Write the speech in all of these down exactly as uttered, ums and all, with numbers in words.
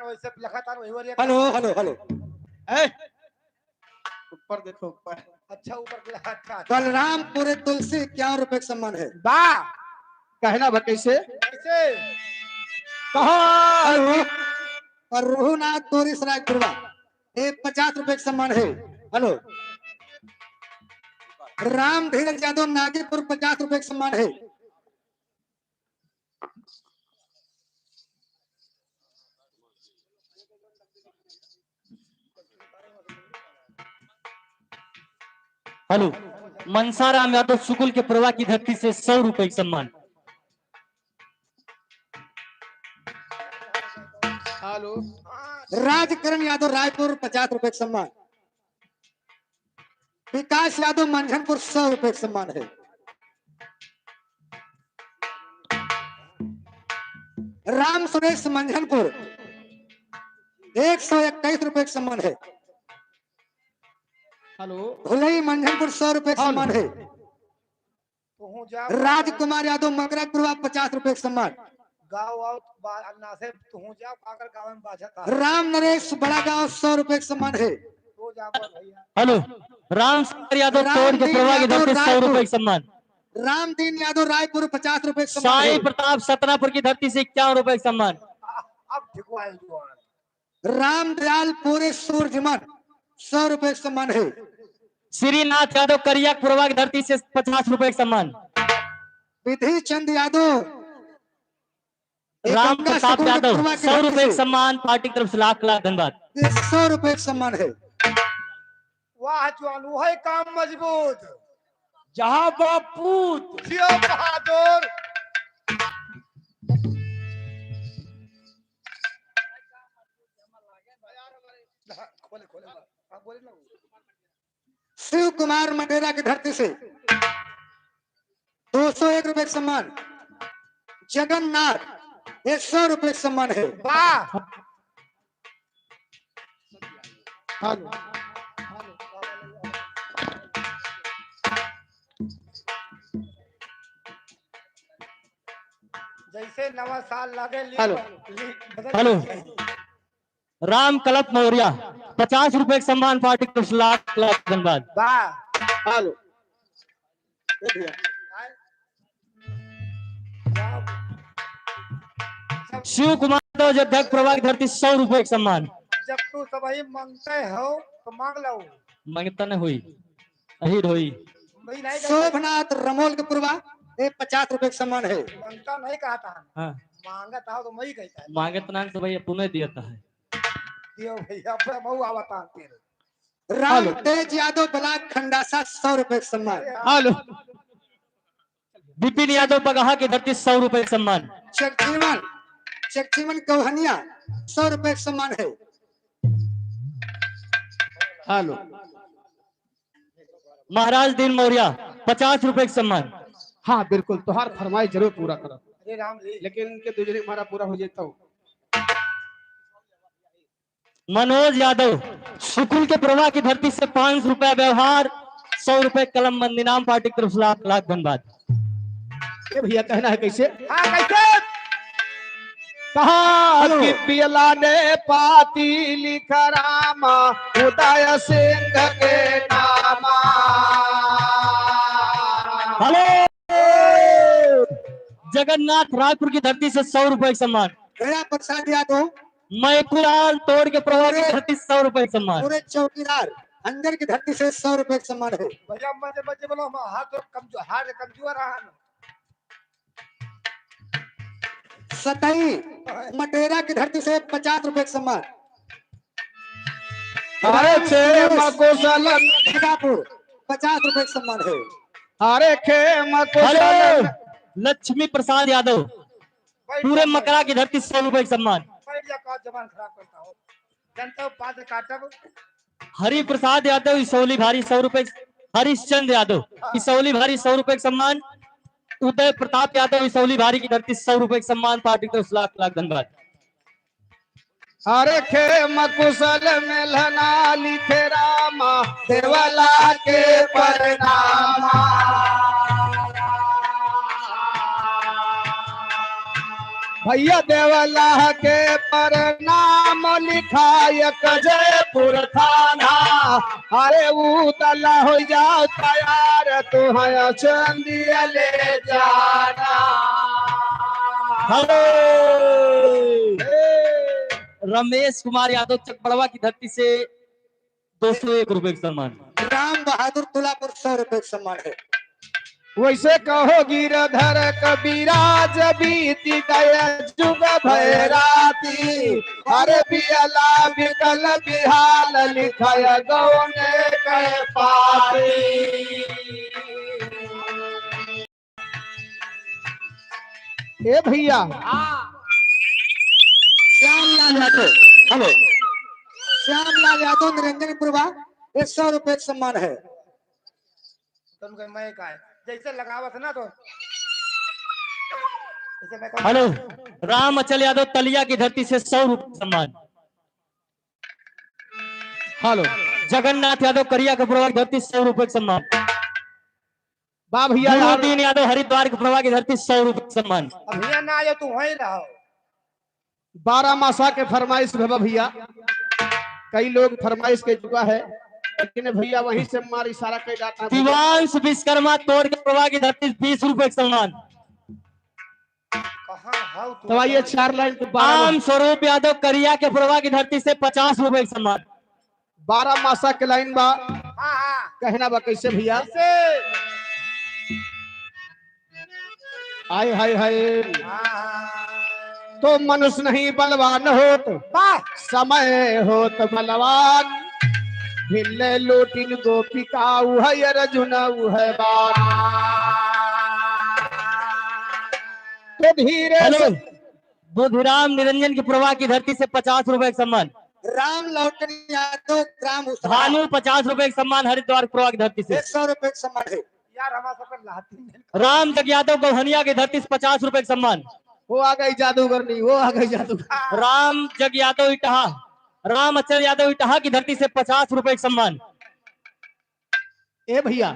वैसे लखा तान वही वाली हेलो, हेलो, हेलो। ए, ऊपर देखो, ऊपर। अच्छा, ऊपर के, अच्छा, अच्छा। बलरामपुर तुलसी इक्यावन रुपए के सम्मान है। वाह। कहना बा कैसे? कैसे? कहा? हेलो। और रघुनाथ तोरिस रायपुरवा, ये पचास रुपए के सम्मान है। हेलो। राम धीरज यादव नागेपुर पचास रुपए के सम्मान है। हेलो, मनसाराम यादव सुकुल के प्रवाह की धरती से सौ रुपए के सम्मान। हेलो। राजकरण यादव रायपुर पचास रुपए के सम्मान। विकास यादव मंझनपुर सौ रुपए के सम्मान है। राम सुरेश मंझनपुर एक सौ इक्कीस रुपए के सम्मान है। हेलो। भुलई मंझनपुर सौ रुपए के हेलो। सम्मान है। तुहूँ जा। राजकुमार यादव मकरा कुरवा पचास रुपए के सम्मान। गाँव आओ बा-, अन्ना से तुहूँ जा, पागल गाँव में बाझा था। राम नरेश बड़ा गाँव सौ रुपए के सम्मान है। तू जा बोल भैया। हेलो, राम शंकर यादव राम तोड़ के दीन प्रवाह की यादव धरती सौ रुपए रायपुर। के सम्मान। रामदीन यादव रायपुर पचास रुपए के सम्मान साईं है। प्रताप सतनापुर की धरती से इक्यावन रुपए के सम्मान। अब ठीक हुआ है जुआन। रामदयाल पूरे सूरजमन सौ रुपए के सम्मान है। श्रीनाथ यादव करिया प्रवाह की धरती से पचास रुपए के सम्मान। विधि चंद यादव, एक राम गंगा प्रताप सुकुल के यादव प्रवाह की सौ धरती रुपए के से सम्मान, पार्टी की तरफ से लाख लाख धन्यवाद। ये सौ रुपए के सम्मान है। वाह जुआन, वही काम मजबूत। जहाँ बापूत। जियो बहादुर। खोले, खोले, आप बोले ना। शिव कुमार मटेरा की धरती से दो सौ एक रुपए का सम्मान। जगन्नाथ, ये सौ रुपए का सम्मान है। वाह। हेलो। जैसे नवा साल लागे, ली-, हेलो। ली-, बदल हेलो। जाए। राम कलप मौर्या, पचास रुपए के सम्मान, पार्टी के लाख लाख धन्यवाद। वाह। हेलो। ए भैया। शिव कुमार यादव, अध्यक्ष प्रवाह की धरती, सौ रुपए के सम्मान। जब तू सबही मांगते हो, तो मांग लो। मांगता न होई, अहिर होई। मैं नहीं कहता। शोभनाथ रमोल के पुरवा, ये पचास रुपए के सम्मान है। मांगता नहीं कहता है। हाँ। मांगत हो तो मैं ही कहता है। मांगत ना तो भाई, अपने दिया है। दियो भैया, अब मैं आवता हूँ फिर। राम हेलो। तेज यादव ब्लॉक खंडासा, सौ रुपए के सम्मान। हेलो। विपिन यादव बगहा की धरती, सौ रुपए के सम्मान। जगजीवन, जगजीवन गौहनिया, सौ रुपए के सम्मान है। हेलो। महाराज दीन मौर्या, पचास रुपए के सम्मान। हाँ, बिल्कुल, तोहार फरमाइश जरूर पूरा करब। अरे राम जी। लेकिन इनके दूसरे हमारा पूरा हो जाता हो। मनोज यादव, सुकुल के प्रवाह की धरती से पाँच सौ रुपया व्यवहार, सौ रुपए कलम बंद इनाम, पार्टी की तरफ से लाख लाख धन्यवाद। ए भैया, कहना है कैसे? हाँ, कैसे? कहा हेलो। कि पियला ने पाती लिख रामा उदय सिंह के नामा। हेलो। जगन्नाथ रायपुर की धरती से सौ रुपए का सम्मान। गया प्रसाद यादव। मैकुलाल तोड़ के प्रवाह की पूरे, धरती से सौ रुपए का सम्मान। पूरे चौकीदार हंजर की धरती से सौ रुपए का सम्मान है। भैया, मजे, मजे बोलो, हम हाथ और कमजो-, हाथ कमजोर रहा ना। सतई मटेरा की धरती से पचास रुपए का सम्मान। अरे खेम कुशल। खिदापुर, पचास रुपए का सम्मान है। अरे खेम कुशल। हेलो, लक्ष्मी प्रसाद यादव, पूरे मकरा की धरती, सौ रुपए का सम्मान। बैठ जा, का जबान खराब करता हो। जनता पाद काटब। हरि प्रसाद यादव, इसौली भारी, सौ रुपए। हरिश्चंद्र यादव, इसौली भारी, सौ रुपए का सम्मान। उदय प्रताप यादव, इसौली भारी की धरती, सौ रुपए का सम्मान, पार्टी की तरफ से लाख लाख धन्यवाद। अरे खेम कुशल मिलना लिखे रामा देवला के परनामा। भैया देवला के परनाम। लिखायक जयपुर थाना। अरे उतला हो जाओ तैयार, तुम्हारा चंदिया ले जाना। हेलो। रमेश कुमार यादव चकबड़वा की धरती से दो सौ एक रुपए का सम्मान। राम बहादुर तुलापुर सौ रुपए का सम्मान है। वैसे कहो गिरधर कविराज बीति गए जुग भय राति, हर बियला बिकल बिहाल लिखय गौने कह पाती। ए भैया। हाँ। श्यामलाल यादव, हेलो। श्यामलाल यादव निरंजनपुरवा, एक सौ रुपए का सम्मान है। तुमको मैं का है, जैसे लगावत ना तो, जैसे मैं कहूँ हेलो, राम अचल यादव तलिया की धरती से सौ रुपए सम्मान। हेलो, जगन्नाथ यादव करिया के प्रवाह की धरती सौ रुपए सम्मान। वाह भैया यार। नूरुद्दीन यादव हरिद्वार के प्रवाह की धरती सौ रुपए सम्मान। अब भैया ना आयो, तू वहीं रहो। बारह मासा के फरमाइश भवा भैया, कई लोग फरमाइश के चुका है, लेकिन भैया वहीं से मार इशारा कर जाता है। दिवांश विश्वकर्मा तोड़ के प्रवाह की धरती बीस रुपए का सम्मान। कहाँ हाउ तू? तो आइए, चार लाइन के बारह राम स्वरूप यादव करिया के प्रवाह की धरती से पचास रुपए का सम्मान। बारह मासा के लाइन बा। हाँ, हाँ। कहना बा कैसे भैया? कैसे? हाय, हाय, हाय। हाँ, हाँ। तो मनुष्य नहीं बलवान होत, वाह। समय होत बलवान। भिल्ले लोटिन गोपिका उहै अर्जुन उहै बान। तो धीरे हेलो। से बुधिराम निरंजन की प्रवाह की धरती से पचास रुपए का सम्मान। राम लौटन यादव, ग्राम उसरा। भानु पचास रुपए का सम्मान हरिद्वार प्रवाह की धरती से। एक सौ रुपए का सम्मान है। यार, हमारा सबका लाती नहीं। राम जग यादव गौहनिया की धरती से पचास रुपए का सम्मान। वो आ गई जादूगरनी, वो आ गई जादूगर। राम जग यादव इटहा, राम अचल यादव इटहा की धरती से पचास रुपए का सम्मान। ए भैया,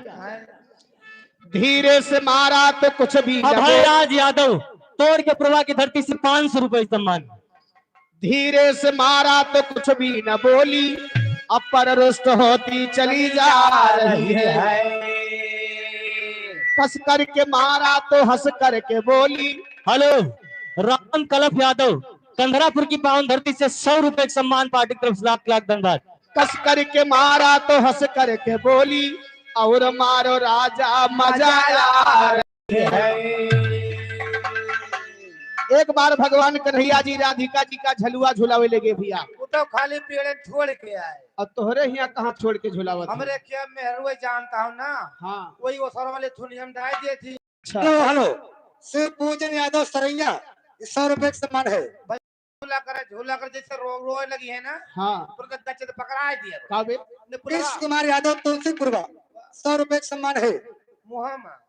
धीरे से मारा तो कुछ भी न अभय बोल। राज यादव तोड़ के प्रवाह की धरती से पाँच सौ रुपए सम्मान। धीरे से मारा तो कुछ भी न बोली, अपर रुष्ट होती चली जा रही है। कस करके मारा तो हंस करके बोली। हेलो, राम कलफ यादव कंधरापुर की पावन धरती से सौ रुपए का सम्मान, पार्टी की तरफ से लाख लाख धन्यवाद। कस करके मारा तो हंस करके बोली, और मारो राजा मजा आ रही है। एक बार भगवान कन्हैया जी राधिका जी का झलुआ झुलावे लगे भैया। वो तो खाली पेड़े छोड़ के आए। और तोहरे हियाँ कहाँ छोड़ के झुलावत है? हमरे क्या मेहरुए जानता हूँ ना। हाँ। वही वो सरवाले थुनिया में डाल दिए थी। अच्छा। Hello, hello. शिव पूजन यादव सरैया, सौ रुपए का सम्मान है। झूला करे, झूला करे, जैसे रो-, रोए लगी है ना, हाँ। तो उनका गच्चे से पकड़ाए दिया। का बे? ने पुलवा। कृष्ण कुमार यादव तुलसीपुरवा, सौ रुपए का सम्मान है। मुहा में।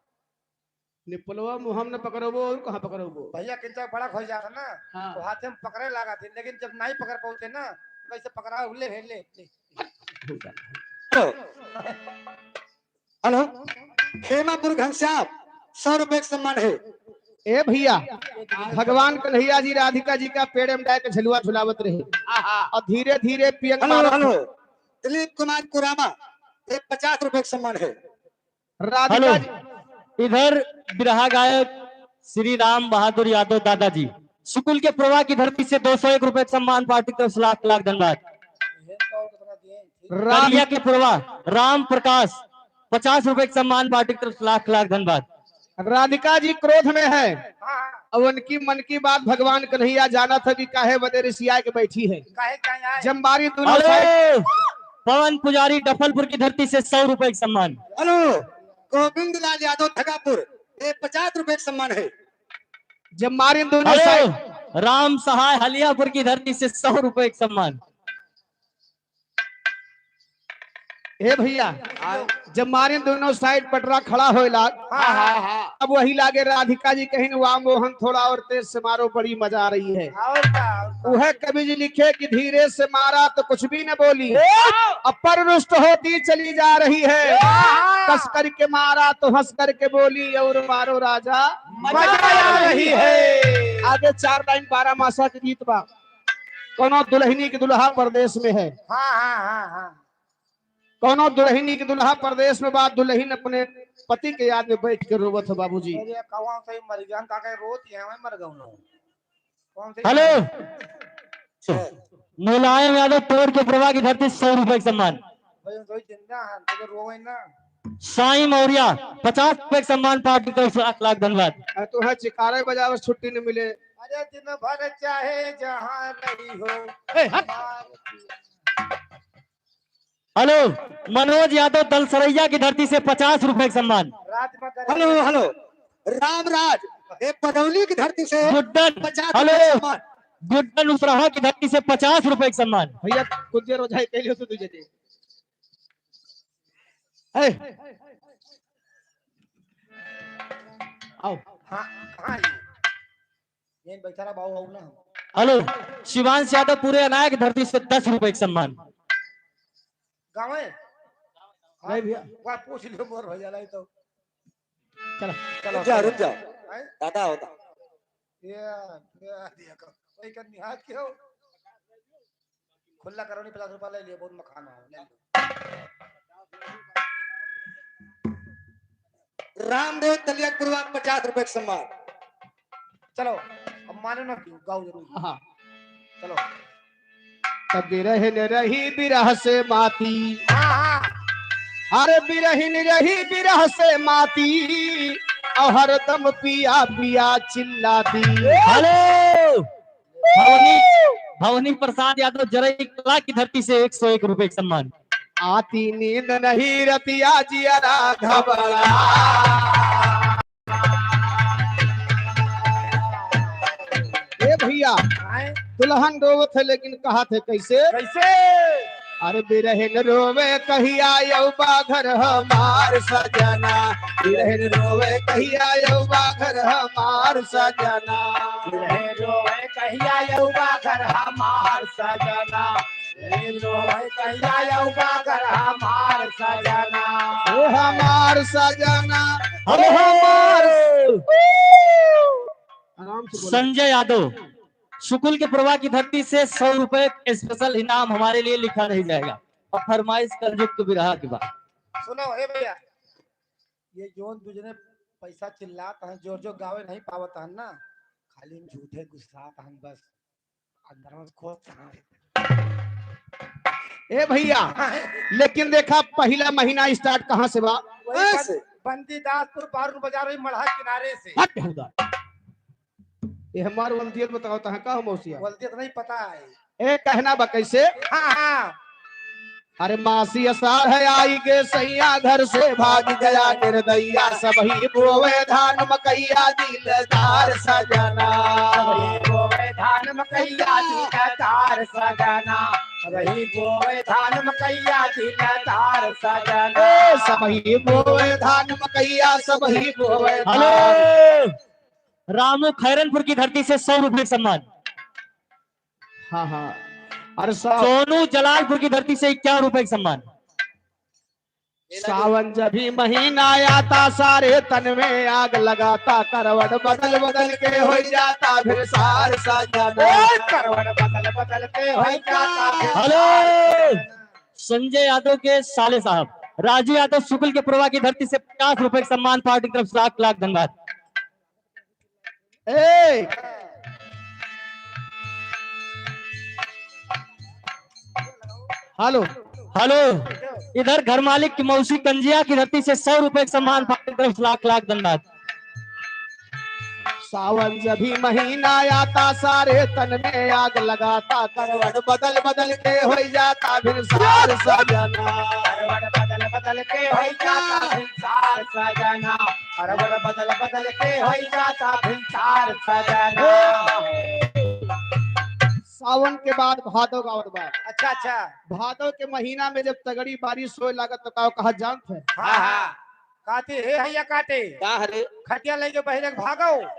निपलवा मुहा में न पकड़बो और कहाँ पकड़बो? भैया, किंचा बड़ा हो जाता ना, हाँ। तो हाथे में पकड़े लागा थे, लेकिन जब नहीं पकड़ पाते ना, तो ऐसे पकड़ा, ले, ले, ले। हेलो। हेलो, खेमापुर घनश्याम, सौ रुपए का सम्मान है। ए भैया, भगवान कन्हैया जी राधिका जी का पेड़े में डाल के झलुआ झुलावत रहे। आहा। और धीरे धीरे पियंग हेलो, मारत हेलो, दिलीप कुमार कुरामा, एक पचास रुपए का सम्मान है। राधिका हेलो, जी। इधर बिरहा गायक श्री राम बहादुर यादव दादाजी, सुकुल के प्रवाह की धरती से दो सौ एक रुपए का सम्मान, पार्टी की तरफ से लाख लाख धन्यवाद। राधि- कलिया के प्रवाह राम प्रकाश, पचास रुपए का सम्मान, पार्टी की तरफ से लाख लाख धन्यवाद। राधिका जी क्रोध में है। हाँ। अब उनकी मन की बात भगवान कन्हैया जानत है कि काहे बदे रिसिया के बैठी है। काहे, काहे आए? जम्बारी दोनों हेलो, साइड। पवन पुजारी डफलपुर की धरती से सौ रुपए का सम्मान। हेलो, गोविंद लाल यादव धगापुर, ये पचास रुपए का सम्मान है। जम्बारी दोनों हेलो, साइड। राम सहाय हलियापुर की धरती से सौ रुपए का सम्मान। ए भैया, हाँ। जम्बारी दोनों साइड पटरा खड़ा होए लाग। हाँ, हाँ, हाँ। अब वही लागे राधिका जी कहिन, "वाह मोहन, थोड़ा और तेज से मारो, बड़ी मजा आ रही है।" और का, और का? वह कवि जी लिखे कि धीरे से मारा तो कुछ भी न बोली, ए! अपर रुष्ट होती चली जा रही है। ए! कस करके मारा तो हंस करके बोली, और मारो राजा, मजा आ रही है। आगे चार लाइन बारह मासा के गीत बा। कौनो दुल्हनी के दुल्हा परदेश में है। हाँ, हाँ, हाँ, हाँ। कौनो दुल्हनी के दुल्हा परदेश में बा, दुल्हन अपने पति के याद में बैठ के रोवत है बाबूजी। अरे, कौन सही मर गया, हम का कहे रोत है, मैं मर गया हूँ। कौन सही हेलो। मुलायम यादव तोड़ के प्रवाह की धरती, सौ रुपए का सम्मान। भाई, हम तो जिंदा हैं, तो रोवे ना। साईं मौर्या, पचास रुपए का सम्मान पार्टी की तरफ से, लाख लाख धन्यवाद। आ, तो है चिकारे बजावे, छुट्टी न मिले। अरे, दिन भर चाहे जहाँ रही हो। ए, हट। हेलो, मनोज यादव दलसरैया की धरती से पचास रुपए का सम्मान। हेलो, हेलो, रामराज, ए, बरौली की धरती से गुड्डन, पचास हेलो, रुपए का सम्मान। गुड्डन उसराहा की धरती से पचास रुपए का सम्मान। भैया, कुछ देर हो जाए, पहले से दीजिए। ए, आओ। हाँ, हाँ, ये। ये बैठा रहा बाबू, बाबू ना। हेलो, शिवांश यादव पूरे अनाया की धरती से दस रुपए का सम्मान। गाँव है? नहीं भैया। वाह, पूछ लियो मोर भैया, नहीं तो। चलो। चलो, रुक जा, चलो। रुक जा। हैं? दादा होता। ये, ये दिया को। कोई कर निहार क्यों? खुला करो नहीं, पचास रुपया ले लियो, बहुत मखाना है, ले लियो। रामदेव तलिया के पूर्वा पचास रुपए का सम्मान। चलो, अब मानो ना क्यों, गाओ जरूर। हाँ। चलो। तब बिरहिन रही बिरह से माती। हाँ, हाँ। अरे बिरहिन रही बिरह से माती, और हरदम पिया पिया चिल्लाती। हेलो। भवनी, भवनी प्रसाद यादव जरई कला की धरती से एक सौ एक रुपए का सम्मान। आती नींद नहीं रतिया जियरा घबरा। ए भैया, आए? दुल्हन रोवत है लेकिन कहत है कैसे? कैसे? अरे बिरहिन रोवे कहिया अउबा घर हमार सजना, बिरहिन रोवे कहिया अउबा घर हमार सजना। बिरहिन रोवे कहिया अउबा घर हमार सजना, बिरहिन रोवे कहिया अउबा घर हमार सजना। ओ हमार सजना, ओ हमार। आराम से बोलो। संजय यादव, सुकुल के प्रवाह की धरती से सौ रुपए special इनाम हमारे लिए लिखा नहीं जाएगा। और फरमाइश कलयुग के बिरहा के बाद। सुनो, ए भैया, ये जोन दू जने पैसा चिल्लात हैं, जोर जोर गावे नहीं पावत हैं ना, खाली हम झूठे गुस्सात हैं बस, अंदर में खोदत हैं। ए भैया, लेकिन देखा, पहला महीना start कहाँ से बा? वही बंद-, कैसे? बंदीदासपुर बारून बाजार, वही मड़हा किनारे से। हट, हट। ये हमार वल्दियत बताओ, तहाँ का हम ओसिया? वल्दियत नहीं पता है। ए, कहना बा कैसे? हाँ, हाँ। अरे मासी असार है आई गे सैया, घर से भाग गया निर्दयिया, सबही बोवे धान मकैया दिलदार सजना। सबही बोवे धान मकैया दिलदार सजना, सबही बोवे धान मकैया दिलदार सजना। ए, सबही बोवे धान मकैया, सबही बोवे धान। हेलो। रामू खैरनपुर की धरती से सौ रुपए सम्मान। हाँ, हाँ। अरे सा- सोनू जलालपुर की धरती से इक्यावन रुपए का सम्मान। सावन जब ही महीना आता, सारे तन में आग लगाता, करवट बदल बदल के हो जाता फिर सार सजना। ए, करवट बदल बदल के हो जाता फिर हेलो। संजय यादव के साले साहब राजू यादव सुकुल के प्रवाह की धरती से पचास रुपए का सम्मान, पार्टी की तरफ से लाख लाख धन्यवाद। ए! हेलो। हेलो, इधर घर मालिक की मौसी कंजिया की धरती से सौ रुपए का सम्मान, पार्टी की तरफ से लाख लाख धन्यवाद। सावन जब ही महीना आता, सारे तन में आग लगाता, करवट बदल बदल के हो जाता फिर सार सजना। करवट बदल बदल के हो जाता फिर सार सजना। करवट बदल बदल के हो जाता फिर सार सजना। सावन के बाद भादो का आवत बा। अच्छा, अच्छा। भादो के महीना में जब तगड़ी बारिश होए लागत तो का कहा जानत है? हाँ, हाँ। काटे हे हैया काटे। का हरे? खटिया लेके बहरे के भागो।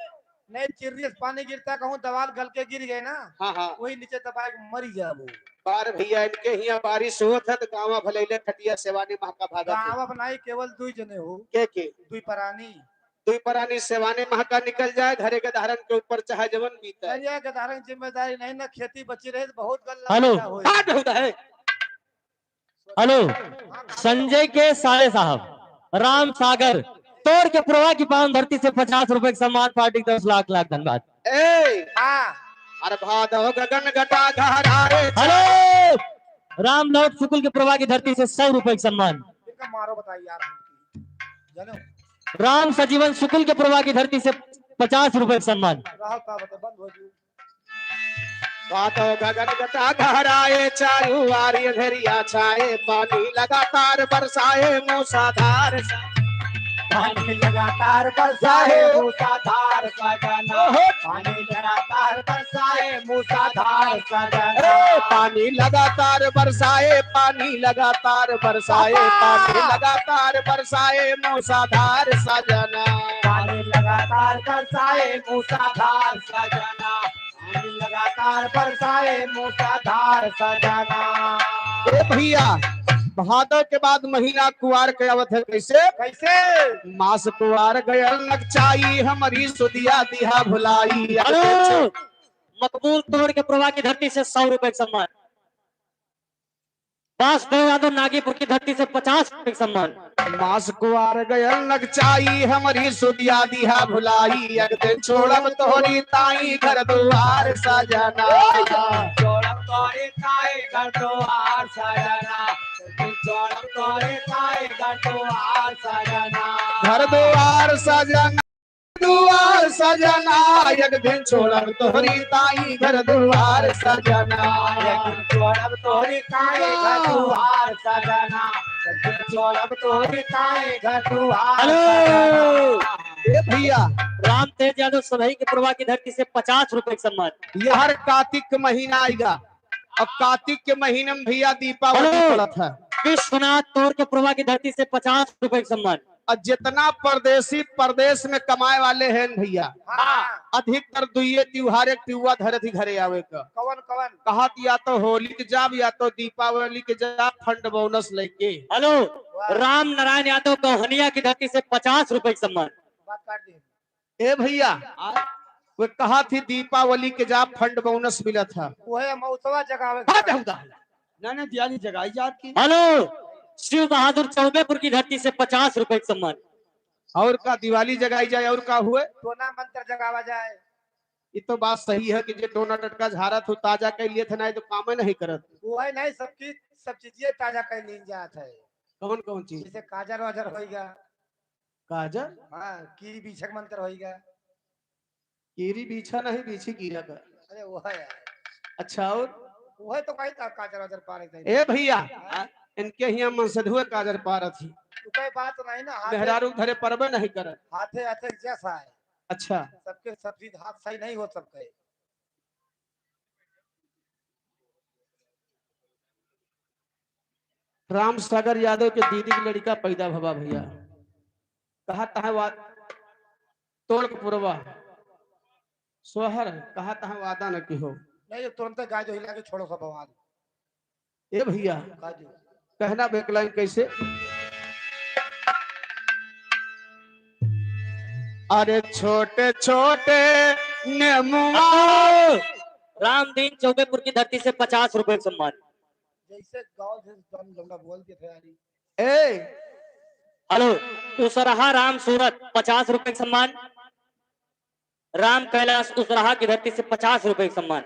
नहीं चिर्री से पानी गिरता, कहूँ दवाल गल के गिर गए ना, हाँ, हाँ। वही नीचे दबाए के मरी जाबो। बार भैया इनके हियाँ बारिश होत है तो गाँव भले ले खटिया सेवानी महका भागत है। गाँव अब नहीं, केवल दुई जने हो। के के? दुई परानी। दुई परानी सेवाने महका निकल जाए, घरे गदहरन के ऊपर चाहे जवन बीते। अरे, गदहरन की जिम्मेदारी नहीं ना, खेती बची रहे तो बहुत गल्ला हेलो। पैदा होई। हाँ, बहुत है। हेलो, संजय के साले साहब, राम सागर, तोड़ के पुरवा की पावन धरती से पचास रुपए के सम्मान, पार्टी दस लाख लाख धन्यवाद। ए, हाँ। अरे भादव गगन घटा घहराए। हेलो, राम लौट सुकुल के पुरवा की धरती से सौ रुपए के सम्मान। इनका मारो बताइए यार, जानो। राम सजीवन सुकुल के पुरवा की धरती से पचास रुपए के सम्मान। राहत का बता, बंद हो जी। भादव गगन घटा घहराए, चारू आरी अंधेरिया छाए, पानी लगातार बरसाए, मूसलाधार सा-, पानी लगातार बरसाए, मूसलाधार सजना। ओहो। पानी लगातार बरसाए, मूसलाधार सजना। ए, पानी लगातार बरसाए, पानी लगातार बरसाए, पापा। पानी लगातार बरसाए, मूसलाधार सजना। पानी लगातार बरसाए, मूसलाधार सजना। पानी लगातार बरसाए, मूसलाधार सजना। ए भैया, भादव के बाद महीना कुआर के आवत है, कैसे? कैसे? मास कुआर गयल नगचाई, हमरी सुदिया दिहा भुलाई। हेलो, मकबूल तोड़ के पुरवा की धरती से सौ रुपए का सम्मान। वासुदेव यादव नागीपुर की धरती से पचास रुपए का सम्मान। मास कुआर गयल नगचाई, हमरी सुदिया दिहा भुलाई, एक दिन छोड़ब तोहरी ताई घर दुआर सजना। छोड़ब तोहरी ताई घर दुआर सजना, छोड़ब तोहरी ताई घर दुआर सजना। घर दुआर सजना। दुआर सजना, एक दिन छोड़ब तोहरी ताई घर दुआर सजना। एक दिन छोड़ब तोहरी ताई घर दुआर सजना। एक दिन छोड़ब तोहरी ताई घर दुआर हेलो। सजना। ए भैया। राम तेज यादव सभई के पुरवा की धरती से पचास रुपए का सम्मान। यहर कातिक के महीना आइगा। अब कातिक के महीने में भैया दीपावली हेलो। पड़त है। विश्वनाथ तोड़ के पुरवा की धरती से पचास रुपए का सम्मान। और जितना परदेसी परदेस में कमाए वाले हैं भैया, हाँ। अधिकतर दुइये त्योहार एक टिउआ धरत ही घरे आवे का। कवन, कवन? कहत या तो होली के जाब या तो दीपावली के जाब fund bonus लेके। हेलो, वाह। राम नारायण यादव गौहनिया की धरती से पचास रुपए का सम्मान। बात काट दी। ए भैया, वे कहत ही दीपावली के जाब fund bonus मिलत है। वह मौतवा जगावे के हाँ, बाद। जाऊंगा। ना, ना, दियाली जगाई जात की। हेलो, शिव बहादुर चौबेपुर की धरती से पचास रुपए का सम्मान। और का दिवाली जगाई जाए, और का हुए? टोना मंत्र जगावा जाए। ये तो बात सही है कि जे टोना टटका झारत हो, ताजा कर लिए थे, नहीं तो कामे नहीं करत। वो है नहीं, सबकी, सब चीजें ताजा कर ली जात है। कौन कौन चीज? जैसे काजर वाजर होइगा। काजर? हाँ, कीरी बीछक मंत्र होइगा। कीरी बीछा नहीं, बीछी कीरा का। अरे वो है यार। अच्छा, और? वो है तो कहीं का काजर वाजर पार एकदम। ए भैया, हाँ? इनके हियाँ मनसधुए काजर पारत ही। तो कोई बात नहीं ना, हाथे मेहरारू धरे परबे नहीं करत। हाथे हाथे जैसा है। अच्छा। सबके सब चीज हाथ सही नहीं हो सबके। राम सागर यादव के दीदी के लड़का पैदा भवा भैया। कहा तहाँ वा-, तोड़ के पुरवा। सोहर, कहा तहाँ वादा न किहो। नहीं, ये तुरंत गाय जो हिला के छोड़ो सब बवाल। ए भैया, का जी? कहना बा एक लाइन कैसे? अरे छोटे छोटे नेमुआ। रामदीन चौबेपुर की धरती से पचास रुपए का सम्मान। जैसे गाँव से जौन लौंडा बोल के थे यारी। ए। हेलो, उसरहा राम सूरत, पचास रुपए का सम्मान। राम कैलाश उसरहा की धरती से पचास रुपए का सम्मान।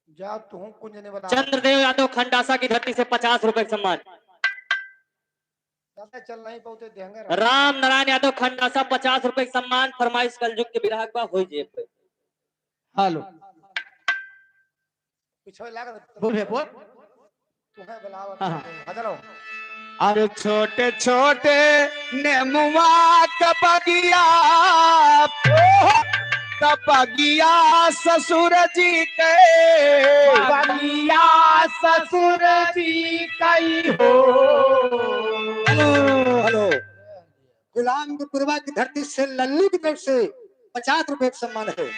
जा, तू कुंज ने बता। चंद्रदेव यादव खंडासा की धरती से पचास रुपए का सम्मान। ज्यादा चल नहीं पाते, देंगे रहो। राम नारायण यादव खंडासा, पचास रुपए का सम्मान, फरमाइश कलजुग के बिरहा बा, होई जेब पे। हेलो। पीछे लागत। बोल भैया, बोल। तुम्हें बुलावत हाँ, हाँ। है। हजरो। अरे छोटे छोटे नेमुआ का बगिया, का बगिया ससुर जी के। बगिया ससुर जी कई हो। Hello, hello. गुलाम के पुरवा की धरती से लल्लू की तरफ से पचास रुपए का सम्मान है।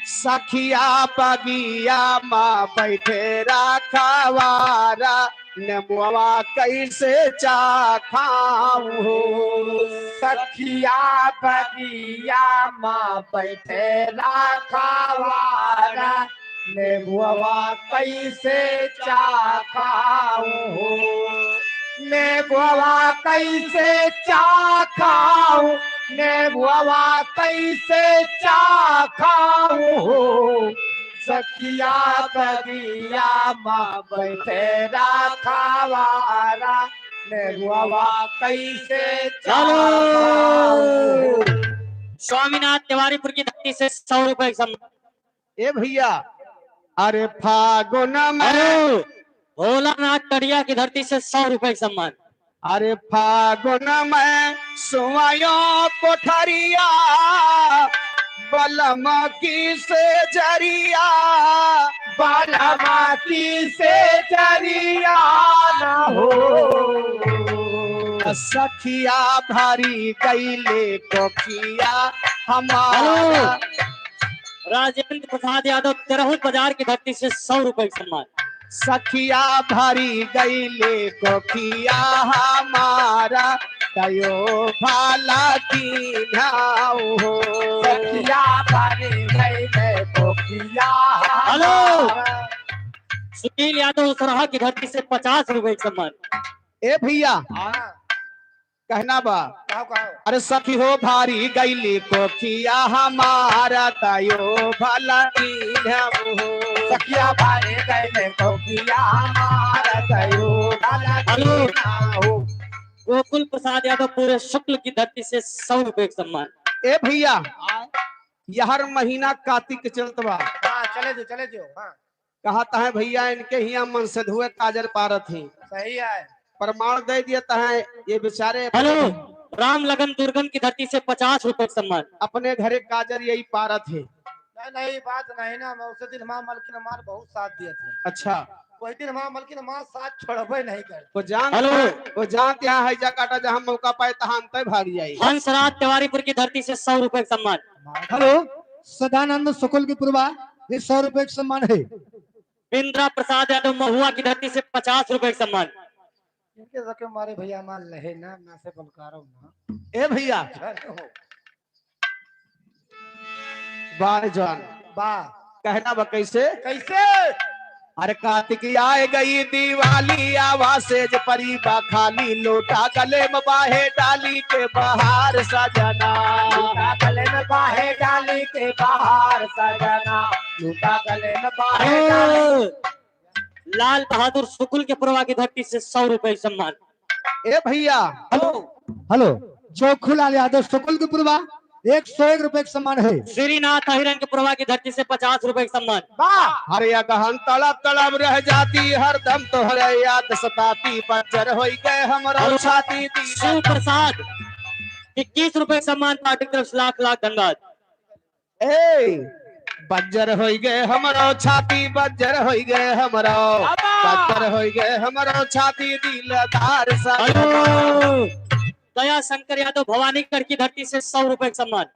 सखिया बगिया मा बैठे रखवारा, नेबुआ कैसे चाखाऊं हो। सखिया बगिया मा बैठे राखवारा, नेबुआ कैसे चाखाऊं हो। नेबुआ कैसे चाखाऊं, नेबुआ कैसे चाखाऊं हो। सखिया बगिया मा बैठे राखवारा, नेबुआ कैसे चाखाऊं हो। स्वामीनाथ तिवारीपुर की धरती से सौ रुपए की सम्मान। ए भैया, अरे फागुन में हेलो, भोलानाथ टडिया की धरती से सौ रुपए की सम्मान। अरे फागुन में सुवायो कोठरिया, बलम की से जरिया, बलम की से जरिया न हो। सखिया भरी गईले कोखिया हमारा। हेलो। राजेंद्र प्रसाद यादव, तेरहुत बाजार की धरती से सौ रुपए का सम्मान। सखिया भरी गईले कोखिया हमारा, तयो भाला की नाव हो। सखिया भरी गईले कोखिया हेलो। हमारा। सुनील यादव, उसरहा की धरती से पचास रुपए का सम्मान। ए भैया, हाँ। कहना बा। कहो, कहो। अरे सखी हो भारी गईली कोखिया हमारा, तयो भला की नाम हो। सखिया भारी गईली कोखिया हमारा, तयो भला की हेलो। नाम हो। गोकुल प्रसाद यादव पूरे शुक्ल की धरती से सौ रुपए का सम्मान। ए भैया, हाँ। यहर महीना कातिक के चलत बा। हाँ, चले जो, चले जो, हाँ। कहत हैं भैया, इनके हियाँ मनसेधुए काजर पारत हैं। सही है। प्रमाण दे दियत हैं ये बेचारे। हेलो, राम लगन दुर्गन की धरती से पचास रुपए का सम्मान। अपने घरे काजर यही पारत हैं। नहीं, नहीं, बात नहीं ना, मैं उसे दिन हमार मलकिन हमार बहुत साथ दियत है। अच्छा। वही दिन हमार मलकिन हमार साथ छोड़बे नहीं करती। वो जानत हेलो। हैं, वो जानत हैं, हैजा काटा जहाँ मौका पाए तहाँ अंते भाग जाई। हंसराज तिवारीपुर की धरती से सौ रुपए का सम्मान। हेलो, सदानंद शुक्ल की पुरवा, ये सौ रुपए का सम्मान है। इंदिरा प्रसाद यादव महुआ की धरती से पचास रुपए का सम्मान। इनके सबके मारे भैया हमार लहे ना, ना से बलकारो ना। ए भैया। जानो। बा रे जवान। बा। कहना बा कैसे? कैसे? अरे कातिक आए गई दिवाली, आवा सेज परी बा खाली, लोटा गले में बाहे डाली के बहार सजना। लोटा गले में बाहे डाली के बहार सजना, लोटा गले में बाहे डाली। अरे, लाल बहादुर शुक्ल के पुरवा की धरती से सौ रुपए सम्मान। ए भैया। हेलो। हेलो, जोखूलाल यादव शुक्ल के पुरवा, एक सौ एक रुपए का सम्मान है। श्रीनाथ अहिरन के पुरवा की धरती से पचास रुपए का सम्मान। वाह। हर एक हम तड़प तड़प रह जाती, हरदम तोहरे याद सताती, बज्जर होई गए हमरो हेलो। छाती दी। शिव प्रसाद इक्कीस रुपए का सम्मान, पार्टी की तरफ से लाख लाख धन्यवाद। ए, बज्जर होई गए हमरो छाती, बज्जर होई गए हमरो, बाबा। बज्जर होई गए हमरो छाती, दिलदार सा। हेलो, दया शंकर यादव भवानीगढ़ की धरती से सौ रुपए का सम्मान।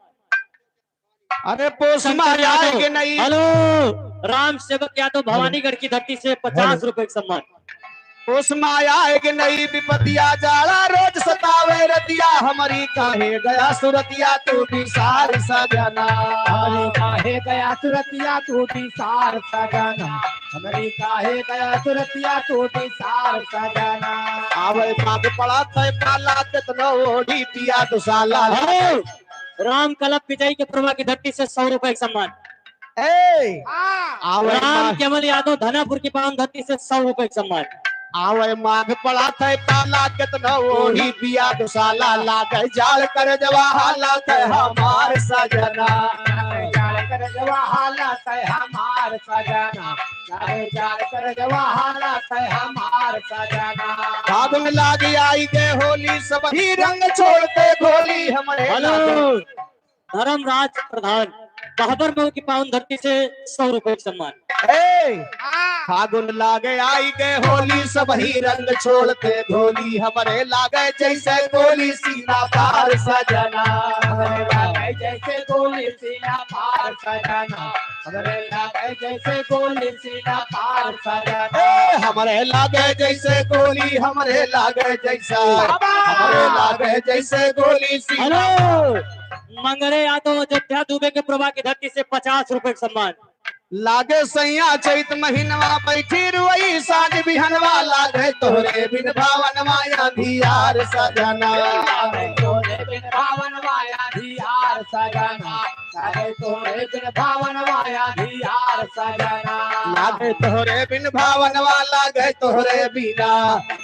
अरे, पोस शंकर माया यादव। के नहीं। हेलो, राम सेवक यादव भवानीगढ़ की धरती से पचास रुपए का सम्मान। ओस माया एक नई विपतिया, जाड़ा रोज सतावे रतिया, हमरी काहे गया सुरतिया तू बिसार सजना। हमरी काहे गया सुरतिया तू बिसार सजना, हमरी काहे गया सुरतिया तू बिसार सजना। आवे माग पड़ा तय पाला, केतनो ओढ़ी पिया दुसाला। अरे, राम कलप विजय के पुरवा की धरती से सौ रुपए का सम्मान। ए, हाँ। आवे राम माघ केवल यादव धनापुर की पावन धरती से सौ रुपए का सम्मान। आवे माघ पड़ा थे पाला, केतनो ओढ़ी पिया दुसाला, लागे जाड़ कर जवा हालत है हमार सजना। लागे जाड़ कर जवा हालत है हमार सजना, लागे जाड़ कर जवा हालत है हमार सजना। फागुन लागी आई गए होली, सब ही रंग छोड़ते घोली हमरे हेलो। लागे। धर्मराज प्रधान, बहबर मऊ की पावन धरती से सौ रुपए का सम्मान। ए, हाँ। फागुन लागे आई गए होली, सब ही रंग छोड़ते घोली, हमरे लागे जैसे गोली सीना पार सजना। हमरे लागे जैसे गोली सीना पार सजना, हमरे लागे जैसे गोली सीना पार सजना। ए, हमरे लागे जैसे गोली, हमरे लागे जैसे, बाबा! हमरे लागे जैसे गोली सीना। हेलो, मंगरे यादव अयोध्या दुबे के प्रभा की धरती से पचास रुपए का सम्मान। लागे सैया चैत महीनवा बैठी रुई साँझ बिहनवा, लागे तोहरे बिन भावनवा अंधियार सजना। लागे तोहरे बिन भावनवा अंधियार सजना। लागे तोहरे बिन भावनवा अंधियार सजना। लागे तोहरे बिन भावनवा, लागे तोहरे बिना,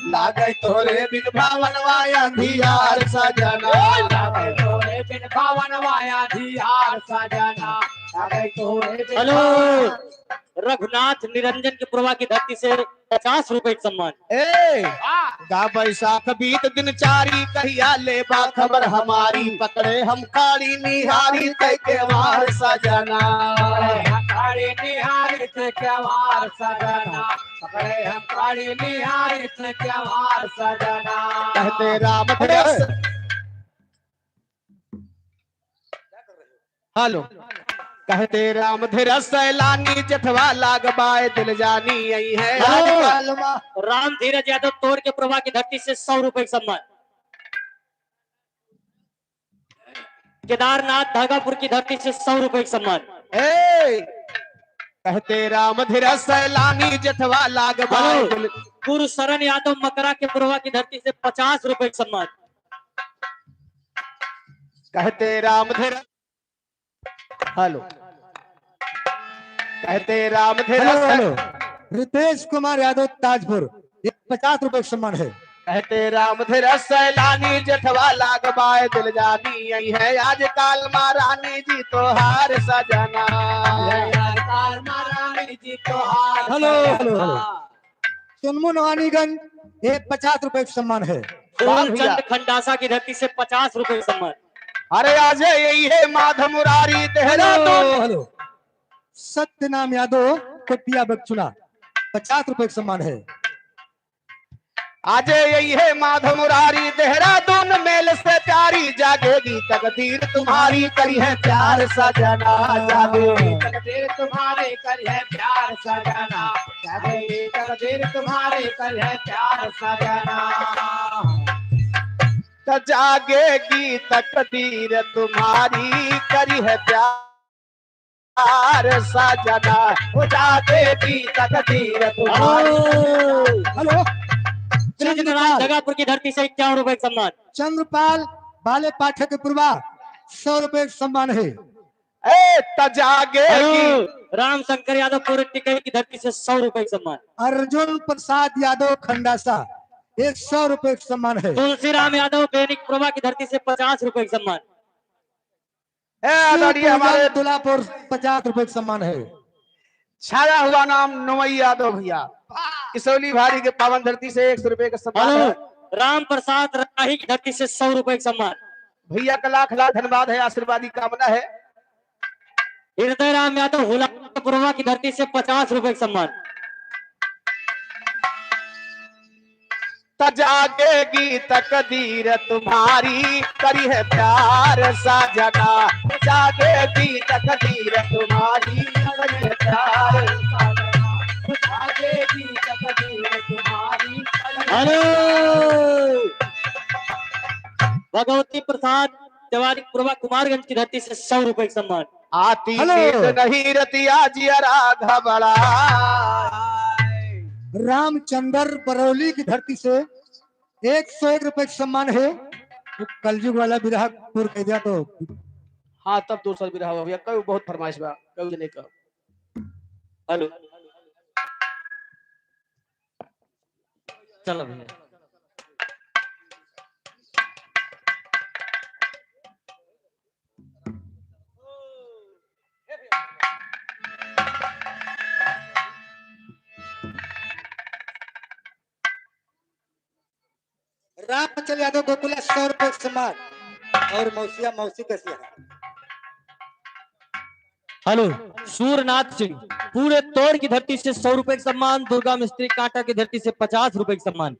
लागे तोहरे बिन भावनवा अंधियार सजना। लागे तोहरे बिन भावनवा अंधियार सजना। लागे तोहरे बिन हेलो, भावनवा। रघुनाथ निरंजन के प्रभा की धरती से पचास रुपए का सम्मान। ए, वाह। गा बैसाख बीत दिन चारी, कहिया लेबा खबर हमारी, पकड़े हम काड़ी निहारी तै केवार सजना। पकड़े हम काड़ी निहारी तै केवार सजना, पकड़े हम काड़ी निहारी तै केवार सजना। कहते राम धरस हेलो, कहते राम धीरज सैलानी जेठवा लाग बाय दिल जानी आई है। हेलो। आज काल मा राम धीरज यादव तोड़ के प्रभा की धरती से सौ रुपए का सम्मान। केदारनाथ धागापुर की धरती से सौ रुपए का सम्मान। ए, कहते राम धीरज सैलानी जेठवा लाग बाय हेलो। दिल गुरु शरण यादव मकरा के प्रभा की धरती से पचास रुपए का सम्मान। कहते राम धीरज हेलो। कहते राम धीरज हेलो, हेलो। रितेश कुमार यादव ताजपुर, ये पचास रुपए का सम्मान है। कहते राम धीरज सैलानी जेठवा लाग बाय दिल जानी आई है, आज काल मा रानी जी तोहार सजना। आज काल मा रानी जी तोहार हेलो, सजना। Hello, hello. चुनमुन वाणीगंज, ये पचास रुपए का सम्मान है। वाह भैया। फूलचंद खंडासा की धरती से पचास रुपए का सम्मान। अरे आज यही है माधव मुरारी देहरादून। Hello, hello. सत्यनाम यादव कोटिया बगचुना, पचास रुपए का सम्मान है। आज यही है माधव मुरारी देहरादून मेल से प्यारी, जागेगी तकदीर तुम्हारी करी है प्यार सजना। जागेगी तकदीर तुम्हारी करी है प्यार सजना। जागेगी तकदीर तुम्हारी करी है प्यार सजना। त जागेगी तकदीर तुम्हारी करी है प्यार सजना। हो जागेगी तकदीर तुम्हारी। Hello, hello. चंद्रपाल। जगहपुर की धरती से इक्यावन रुपए का सम्मान। चंद्रपाल बाले पाठक के पूर्वा सौ रुपए का सम्मान है। ए, त जागेगी। हेलो, राम शंकर यादव पूर्व टिकई की धरती से सौ रुपए का सम्मान। अर्जुन प्रसाद यादव खंडासा, एक सौ रुपए का सम्मान है। तुलसीराम यादव बेनिक प्रभा की धरती से पचास रुपए का सम्मान। ए, आदरणीय हमारे दुलापुर, पचास रुपए का सम्मान है। छाया हुआ नाम नोई यादव भैया, वाह। इसौली भारी के पावन धरती से एक सौ रुपए का सम्मान हेलो, है। राम प्रसाद राही की धरती से सौ रुपए का सम्मान। भैया का लाख लाख धन्यवाद है, आशीर्वाद की कामना है। हृदय राम यादव हुलापुरवा की धरती से पचास रुपए का सम्मान। त जागेगी तकदीर तुम्हारी, करी है प्यार सजना। जागेगी तकदीर तुम्हारी, करी है प्यार सजना। जागेगी तकदीर तुम्हारी, करी है हेलो। भगवती प्रसाद तिवारी पूर्वा कुमारगंज की धरती से सौ रुपए का सम्मान। आती हेलो। नींद नहीं रतिया जियरा घबरा। रामचंद्र बरौली की धरती से एक सौ एक रुपए का सम्मान है। वो कलयुग वाला बिरहा पूर कह दिया तो। हाँ, तब दूसर बिरहा हो गया। कई बहुत फरमाइश बा, कई जने का। हेलो। चलो भैया। रामचंद्र यादव गोकुला सौ रुपए का सम्मान और मौसिया मौसी कसिया। हेलो, सूरनाथ सिंह पूरे तोड़ की धरती से सौ रुपए का सम्मान, दुर्गा मिस्त्री कांटा की धरती से पचास रुपए का सम्मान।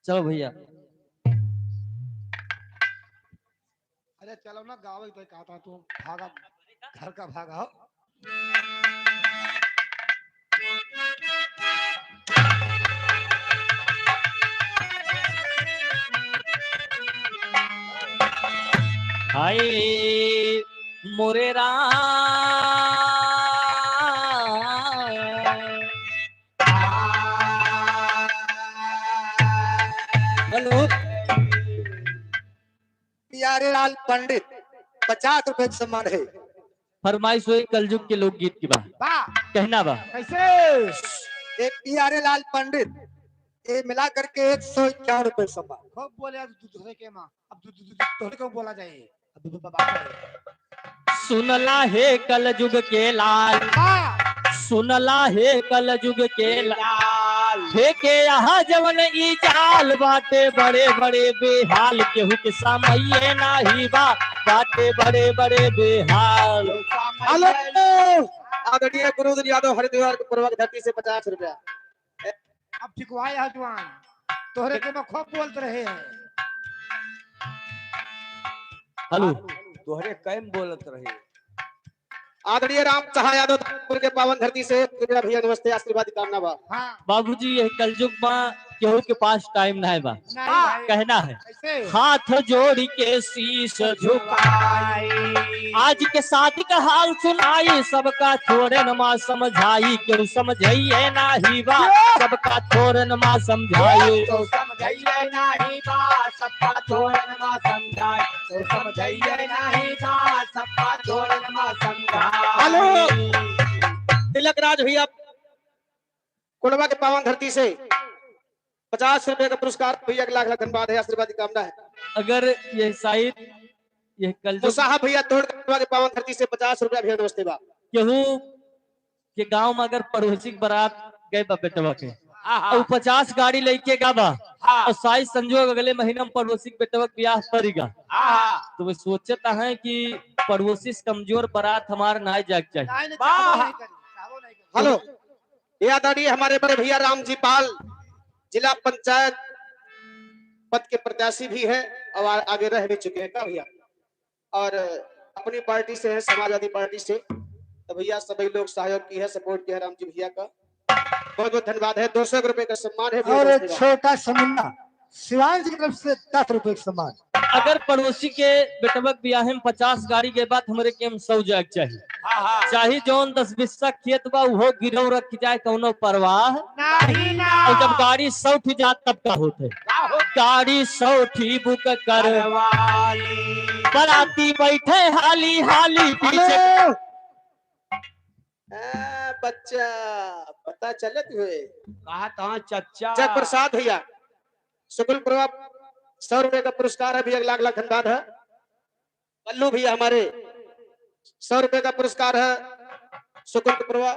चलो भैया। अरे चलो ना गावे तो कहता तू भागा, घर का भागा हो। हाय मोरे राम। हेलो। प्यारे लाल पंडित, पचास रुपए का सम्मान है। फरमाइश हुई, कलजुग के लोकगीत की बात। वाह। कहना बा। कैसे? एक प्यारे लाल पंडित, ये मिला करके एक सौ इक्यावन रुपए का सम्मान। खूब बोले, आज दूसरे के माँ, अब दू-, दू-, दू-, दूसरे को बोला जाए। अब दू-, दू-, बाबा। सुनला हे कलजुग के लाल, हाँ। सुनला हे कलजुग के लाल, हे के यहाँ जवन ई जाल बाटे बड़े बड़े बेहाल, केहू के समये नाही बा, बाटे बड़े बड़े बेहाल। हेलो, आदरणीय गुरुदन यादव हरिद्वार के प्रवक्ता धरती से पचास रुपया। अब ठीक हुआ यह जुआन, तोहरे के में खूब बोलत रहे हैं। हेलो। तोहरे कैम बोलत रहे। आदरणीय राम सहाय यादव के पावन धरती से कृपया भैया नमस्ते, आशीर्वाद की कामना बा। हाँ। बाबूजी, यह कलजुग में केहू के पास टाइम ना है बा। नहीं भाई। कहना है। कैसे? हाथ जोड़ी के शीश झुकाई। आज के शादी का हाल सुनाई, सबका थोरन मा समझाई, केहू समझइये नाही बा, सबका थोरन मा समझाई। केहू समझइये नाही बा, सबका थोरन मा समझाई, केहू समझइये नाही बा, सबका थोरन मा समझाई। हेलो, तिलक राज भैया, कोडरमा के पावन धरती से पचास रुपए का पुरस्कार, भैया के लाख लाख धन्यवाद है, आशीर्वाद की कामना है। अगर यह शायद, यह कलजुग मुसाहा भैया तोड़ कोडरमा के पावन धरती से पचास रुपया भैया, नमस्ते बा। केहू के गांव में अगर पड़ोसी के बारात गए बा बेटवा के, आहा। और पचास गाड़ी लेके गा बा, हाँ। और शायद संजोग अगले महीना में पड़ोसी के बेटवा के ब्याह पड़ेगा, आहा। तो वे सोचता है कि पड़ोसी से कमजोर बारात हमार ना जाए के चाहिए। नहीं, नहीं, वाह। चाहबो नहीं करी, चाहबो नहीं करी। हेलो, ये आदरणीय हमारे बड़े भैया रामजी पाल, जिला पंचायत पद के प्रत्याशी भी है और आ-, आगे रह भी चुके हैं। का भैया? और अपनी पार्टी से है, समाजवादी पार्टी से। तो भैया, सभी लोग सहयोग की है, सपोर्ट किया है रामजी भैया का, बहुत बहुत धन्यवाद है। दो सौ रुपए का सम्मान है भैया, और दो सौ का। छोटा सा मुन्ना, शिवांश की तरफ से दस रुपए का सम्मान। अगर पड़ोसी के बेटवा के बियाहे में पचास गाड़ी के बात, हमरे के में सौ जाए के चाही। हाँ, हाँ। चाहे जौन दस बीस खेत बा, उहो गिरव रख जाए, कौनो परवाह नहीं ना। और जब गाड़ी सौ ठी जात, तब का होत है? का होत? गाड़ी सौ ठी बुक कर करवाली। बराती बैठे हाली हाली पीछे। हेलो। आ, बच्चा, पता चलत हुए। कहा था चच्चा। जय प्रसाद भैया, सुकुल प्रभा, सौ रुपए का पुरस्कार है भैया, लाख लाख धन्यवाद है। बल्लू भैया हमारे, सौ रुपए का पुरस्कार है, सुकुल प्रभा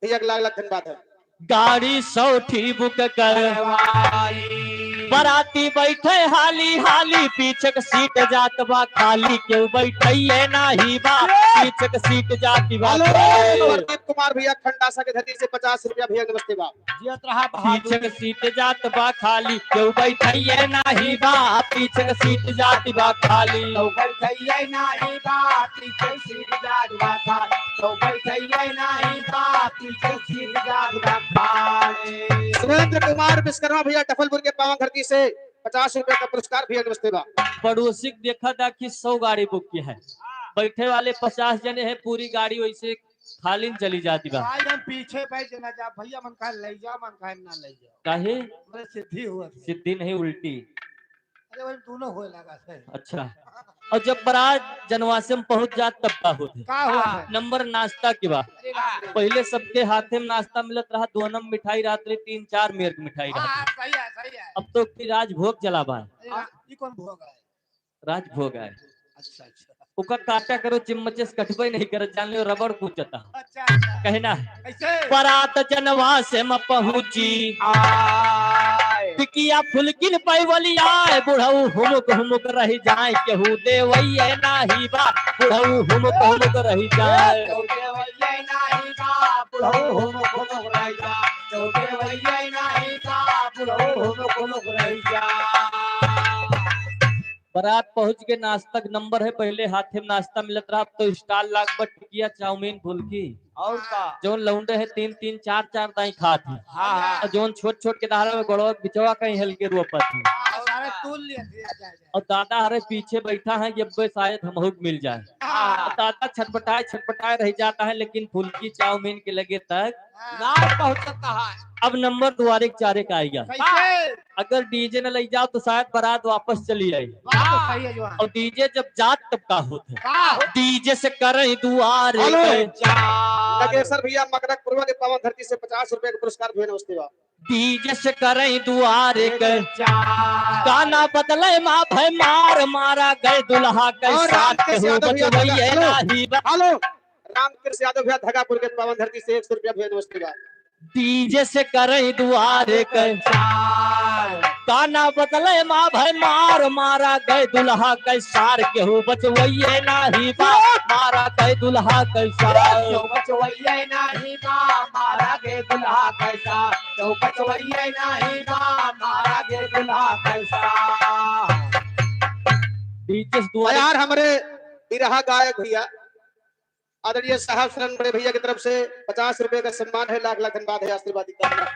भैया, लाख लाख धन्यवाद है। गाड़ी सौ ठी बुक करवाई। बराती बैठे हाली हाली, पीछे के सीट जात बा खाली, केहू बैठइये नाही बा, पीछे के सीट जात बा हेलो, खाली। प्रदीप कुमार भैया खंडासा के धरती से पचास रुपया भैया, नमस्ते बा। जियत रहा बहादुर। पीछे के सीट जात बा खाली, केहू बैठइये नाही बा, पीछे के सीट जात बा खाली। केहू बैठइये नाही बा, पीछे के सीट जात बा खाली, केहू बैठइये नाही बा, पीछे के सीट जात बा खाली। सुरेंद्र कुमार विश्वकर्मा भैया टफलपुर के पावन धरती से पचास रुपए का पुरस्कार भैया, नमस्ते बा। पड़ोसी के देखा था कि सौ गाड़ी बुक की है, बैठे वाले पचास जने हैं, पूरी गाड़ी वैसे खाली न चली जाती बा। आज हम पीछे बैठ जाना जा, भैया मन कहा ले जाओ, मन कहा ना ले जाओ। काहे? हमरे सिद्धि हुआ थी। सिद्धि नहीं, उल्टी। अरे वही दोनों होए लगा थे। अच्छा। और जब बारात जनवासे में पहुंच जात, तब का होत है? का होत है? नंबर नाश्ता के बा। अरे बाप रे। पहले सबके हाथे में नाश्ता मिलत रहा, दो नंबर मिठाई रहत रही, तीन चार मेर के मिठाई रहत रही। हाँ, सही है, सही है। अब तो की राजभोग चला बा। अरे रा-, ई कौन भोग है? राजभोग आए। अच्छा, अच्छा। ओका काटा करो, चिम्मचे से कटबे नहीं करत, जान लो रबड़ कूचता। अच्छा, अच्छा। कहना है। कैसे? बारात जनवासे में पहुंची। आए। टिकिया फुलकिन पैवली आए, बुढ़ऊ हुमुक हुमुक रह जाए, केहू देवइये नाही बा, बुढ़ऊ हुमुक हुमुक रह जाए। केहू देवइये नाही बा, बुढ़ऊ हुमुक हुमुक रह जाए, केहू देवइये नाही बा, बुढ़ऊ हुमुक हुमुक रह जाए। बारात पहुँच के नाश्ता के नंबर है, पहिले हाथे में नाश्ता मिलत रहा, अब तो stall लाग बा, टिकिया, चाउमीन, फुल्की। और का? जौन लौंडे है, तीन तीन, चार चार दाई खात है। हाँ, हाँ। और जौन छोट छोट के दहाड़ा में गोड़वा बिचवा कहीं हल्के रोपत है। हाँ, सारे तूल लिए थे, जा, जा। और दादा हरे पीछे बैठा है, जब शायद हमहू के मिल जाए। हाँ। और दादा छटपटाए छटपटाए रह जाता है, लेकिन फुल्की चाउमीन के लगे तक ना पहुँचता है। अब नंबर दुआरे के चारे का आएगा। कैसे? अगर DJ न ले जाओ तो शायद बारात वापस चली आई। बात तो सही है जवान। और DJ जब जात तब का होत है? का? DJ से करें दुआरे हेलो। के। नगेसर भैया मकरक पूर्वा के पावन धरती से पचास रुपए का पुरस्कार भेज, नमस्ते बा। DJ से करें दुआरे के। गाना बदले मा भय मार, मारा गए दुल्हा के और साथ रामकृष्ण केहू यादव भैया बचवइये हेलो। नाही बा। हेलो। रामकृष्ण यादव भैया धगापुर के पावन धरती से एक सौ रुपया भेज, नमस्ते बा। DJ से करें दुआरे के। गाना बदले मा भय मार, मारा गए दुल्हा के सार केहू बचवइये नाही बा, मारा गए दुल्हा के सार। केहू बचवइये नाही बा, मारा गए दुल्हा के सार। केहू बचवइये नाही बा, मारा गए दुल्हा के सार। DJ से दुआरे यार, हमरे बिरहा गायक भैया आदरणीय साहब शरण बड़े भैया की तरफ से पचास रुपए का सम्मान है, लाख लाख धन्यवाद है, आशीर्वाद देता है।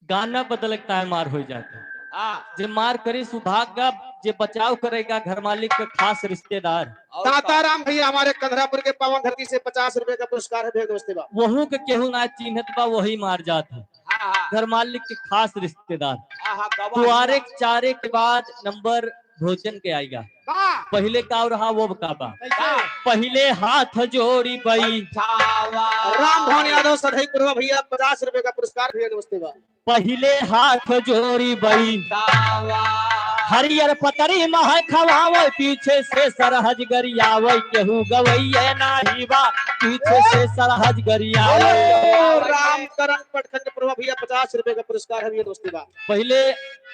गाना बदलता है, मार हो जाता है। हाँ। जे मार करी सुभाग का, जे बचाव करेगा घर मालिक के खास रिश्तेदार। और का? ताताराम भैया हमारे कंधरापुर के पावन धरती से पचास रुपए का पुरस्कार है, भेज, नमस्ते बा। वहू के केहू ना चिन्हत बा, वही मार जात है। हाँ, हाँ। घर मालिक के खास रिश्तेदार। हाँ, हाँ, गवाह दुआरे हुआ। चारे के बाद नंबर भोजन के आएगा। बा। पहिले का रहा, वो का बा? कैसे? पहिले हाथ जोड़ी बैठावा। राम भवन यादव सधई पूर्वा भैया, पचास रुपए का पुरस्कार भैया, नमस्ते बा। पहिले हाथ जोड़ी बैठावा। हरियर पतरी महक खवावे, पीछे से सरहज गरियावे, केहू गवइये नाही बा, पीछे से सरहज गरियावे। ओ, राम करम प्रखंड पूर्वा भैया, पचास रुपए का पुरस्कार है भैया, नमस्ते बा। पहिले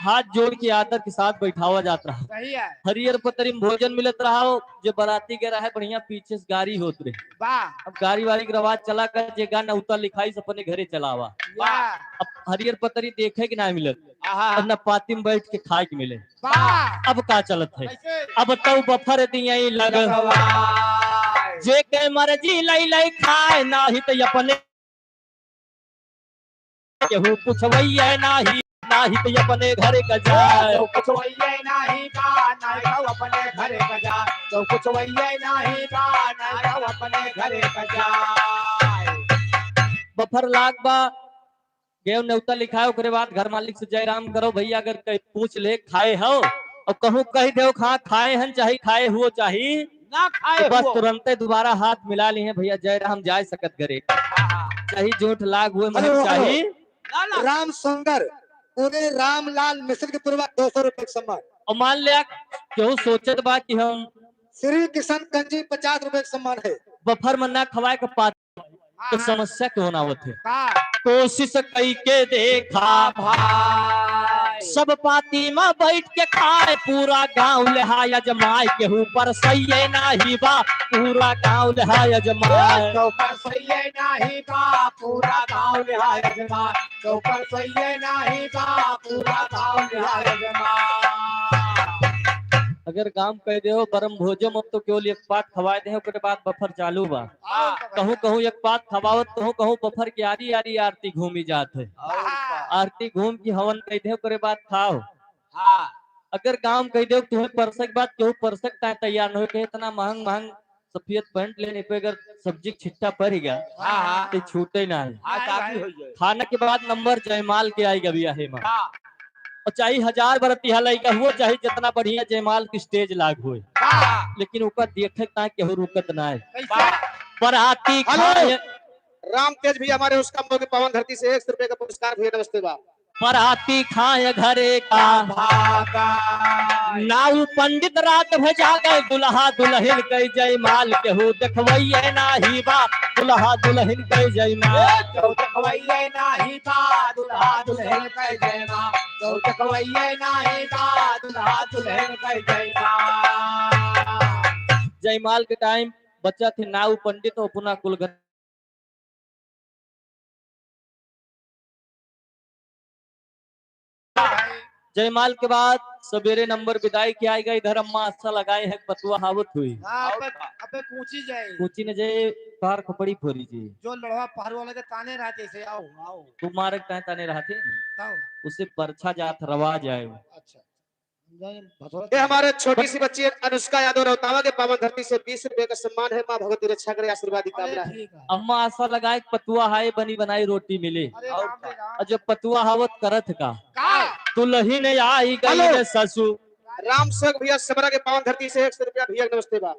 हाथ जोड़ के आदर के साथ बैठावा जात रहा। सही है। हरियर पतरी में भोजन मिलत रहा हो, जे बराती गए रहे बढ़िया पीछे से गारी होत रहे। वाह। अब गारी वारी के रवाज चला कर जे गा नौता लिखाई से अपने घरे चलावा। वाह। अब हरियर पतरी देखे के ना मिलत, आहा। अब ना पाती में बैठ के खाए के मिले। वाह। अब का चलत है? कैसे? अब तो बफर दिए लग लगवा। जे के मर्जी लई लई खाए, नाही तो अपने केहू पुछवइये नाही, नाही तो अपने घरे का जाए। केहू पुछवइये नाही बा, नाही तो अपने घरे का जाए। केहू पुछवइये नाही बा, नाही तो अपने घरे का जाए। बफर लाग बा, गेव नेवता लिखाए, ओकरे बाद घर मालिक से जय राम करो भैया, अगर कहीं पूछ ले खाए हो और कहूँ कह देव खा खाए हन, चाहे खाए हुओ, चाहे ना खाए तो बस हुओ। तुरंते दोबारा हाथ मिला ली है भैया, जय राम जाए सकत घरे। हाँ, हाँ। चाहे झूठ लाग हुए हेलो, मत चाहे। हेलो। ना, ना। राम सुंदर, उन्हें रामलाल मिश्र के पूर्वा दो सौ रुपए का सम्मान। और मान लिया, केहू सोचत बा कि हम श्री किशन गंजी पचास रुपए का सम्मान है। बफर में ना खवाए के पात तो हाँ। समस्या क्यों ना होते? का? कोशिश कई के देखा भाई। सब पाती में बैठ के खाए, पूरा गांव लेहा अजमाए, केहू परसइये नाही बा, पूरा गांव लेहा अजमाए। केहू परसइये नाही बा, पूरा गांव लेहा अजमाए। केहू परसइये नाही बा, पूरा गांव लेहा अजमाए। अगर गांव कह दे हो, बरम भोजो मत तो केवल एक पात खवाए दे हो, ओकरे बाद बफर चालू बा। हाँ। कहूँ कहूँ एक पात खवावत, कहूँ कहूँ बफर के आरी आरी आरती घूमी जात है। और का? आरती घूम के हवन कह दे, ओकरे बाद खाओ। हाँ। अगर गांव कह दे तुम्हें परसक बात, केहू परसक ताए तैयार न हो, कहे इतना महंग महंग सफेद पैंट लेने पे अगर सब्जी के छिट्टा पड़ गया, हाँ, हाँ। तो छूटे ना है। हाँ, काफी हो जाए। खाना के बाद नंबर जयमाल के आएगा भैया, हेमा। हाँ। और चाहे हजार बरतिहा लइका हुओ, चाहे जितना बढ़िया जयमाल की stage लाग होए, हाँ। लेकिन ओकर देखे ताए केहू रुकत ना है। कैसे? बराती हेलो। खाए। राम तेज भी हमारे उसका मौके पावन धरती से एक सौ रुपए का पुरस्कार भैया, नमस्ते बा। बराती खाए घरे का भागा। नाऊ पंडित रात भर जागे, दुल्हा दुल्हन के जयमाल केहू देखवइये नाही बा, दुल्हा दुल्हन के जयमाल। केहू देखवइये नाही बा, दुल्हा दुल्हन के जयमाल। केहू देखवइये नाही बा, दुल्हा दुल्हन के जयमाल। जयमाल के time बच्चा थे नाऊ पंडित और पुनः कुल घर जयमाल के बाद सबेरे नंबर बिदाई के आइगा। इधर अम्मा आसा लगाए हैं, पतुआ हावत हुई। हाँ, अबे, अबे कूची जाए। कूची न जाए, तार खपड़ी फोरी जी। जो लड़वा पहाड़ वाला के ताने रहते से, आओ, आओ। तू मारे ताने, ताने रहते? आओ। उसे परछा जात रवा जाए। अच्छा। ये हमारे छोटी सी बच्ची अनुष्का यादव रौतावा के पावन धरती से बीस रुपए का सम्मान है। माँ भगवती रक्षा करे, आशीर्वाद की अरे कामना है। ठीक है। अम्मा आसा लगाए पतुआ हाय, बनी बनाई रोटी मिले। अरे और राम रे राम। और जब पतुआ हावत करत का? का? दुलहिन आई गई हेलो। न ससुर। राम सेवक भैया समरा के पावन धरती से एक सौ रुपया भैया के नमस्ते बा।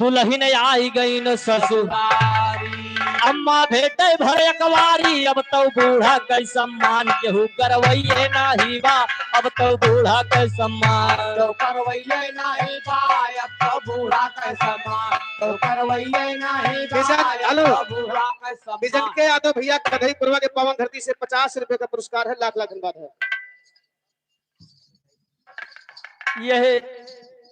दुलहिन आई गई न ससुरारी। अम्मा भेटे भर अकवारी, अब तो बूढ़ा के सम्मान केहू करवैये नाही बा, अब तो बूढ़ा के सम्मान। तो करवैये नाही बा, अब तो बूढ़ा के सम्मान, तो करवैये नाही बा, बिजन, अब हेलो। तो बूढ़ा के सम्मान। बिजन के यादव भैया कधई पुरवा के पावन धरती से पचास रुपए का पुरस्कार है, लाख लाख धन्यवाद है। यह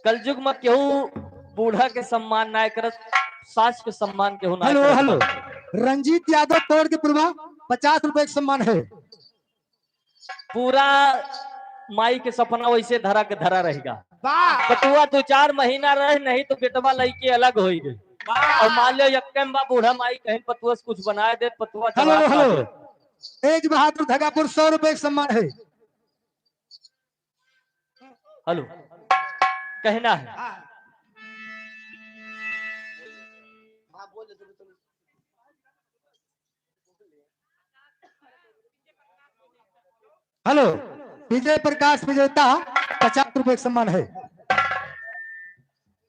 कलजुग में केहू बूढ़ा के सम्मान ना करत, सास के सम्मान केहू ना हेलो, करत। हेलो। रंजीत यादव तोड़ के पुरवा, पचास रुपए के सम्मान है। पूरा माई के सपना वैसे धरा के धरा रहेगा। वाह। पतुआ दो चार महीना रहे, नहीं तो बेटवा लइके अलग होई गई। वाह। और मान लो यक्के में बा बूढ़ा माई कहीं पतुआ से कुछ बनाए दे, पतुआ हेलो, जवाब ना हेलो। दे। तेज बहादुर धगापुर सौ रुपए के सम्मान है। हेलो, कहना है। हाँ। हाँ, बोल दे, तुम, तुम। हेलो, विजय प्रकाश विजेता, पचास रुपए का सम्मान है।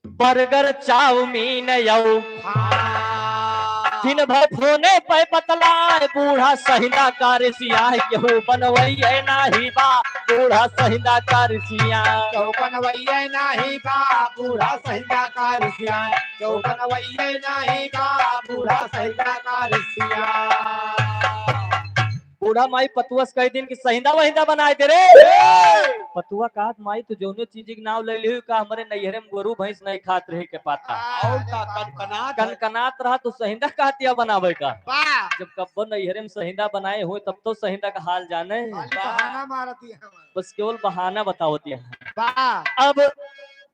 बर्गर, चाउमीन यौ। हाँ। दिन भर फोने पे बतलाए, बूढ़ा सहिंदा का रिसियाए, केहू बनवैये नाही बा, बूढ़ा सहिंदा का रिसियाए। केहू बनवैये नाही बा, बूढ़ा सहिंदा का रिसियाए, केहू बनवैये नाही बा, बूढ़ा सहिंदा का रिसियाए। बूढ़ा माई पतुआ से कह दिन कि सहिंदा वहिंदा बनाए दे रे। ए! पतुआ कहत, माई, तू जौने चीज के नाव ले लिहू का, हमरे नैहरे में गोरू भैंस नहीं खात रहे के पाता। और का कनकनात है। कनकनात रहा तो सहिंदा कहतिया बनावे का। वाह। जब कब्बो नैहरे में सहिंदा बनाए हुए तब तो सहिंदा का हाल जाने। खाली बहाना मारती है हमारे। बस केवल बहाना बतावती है। वाह। अब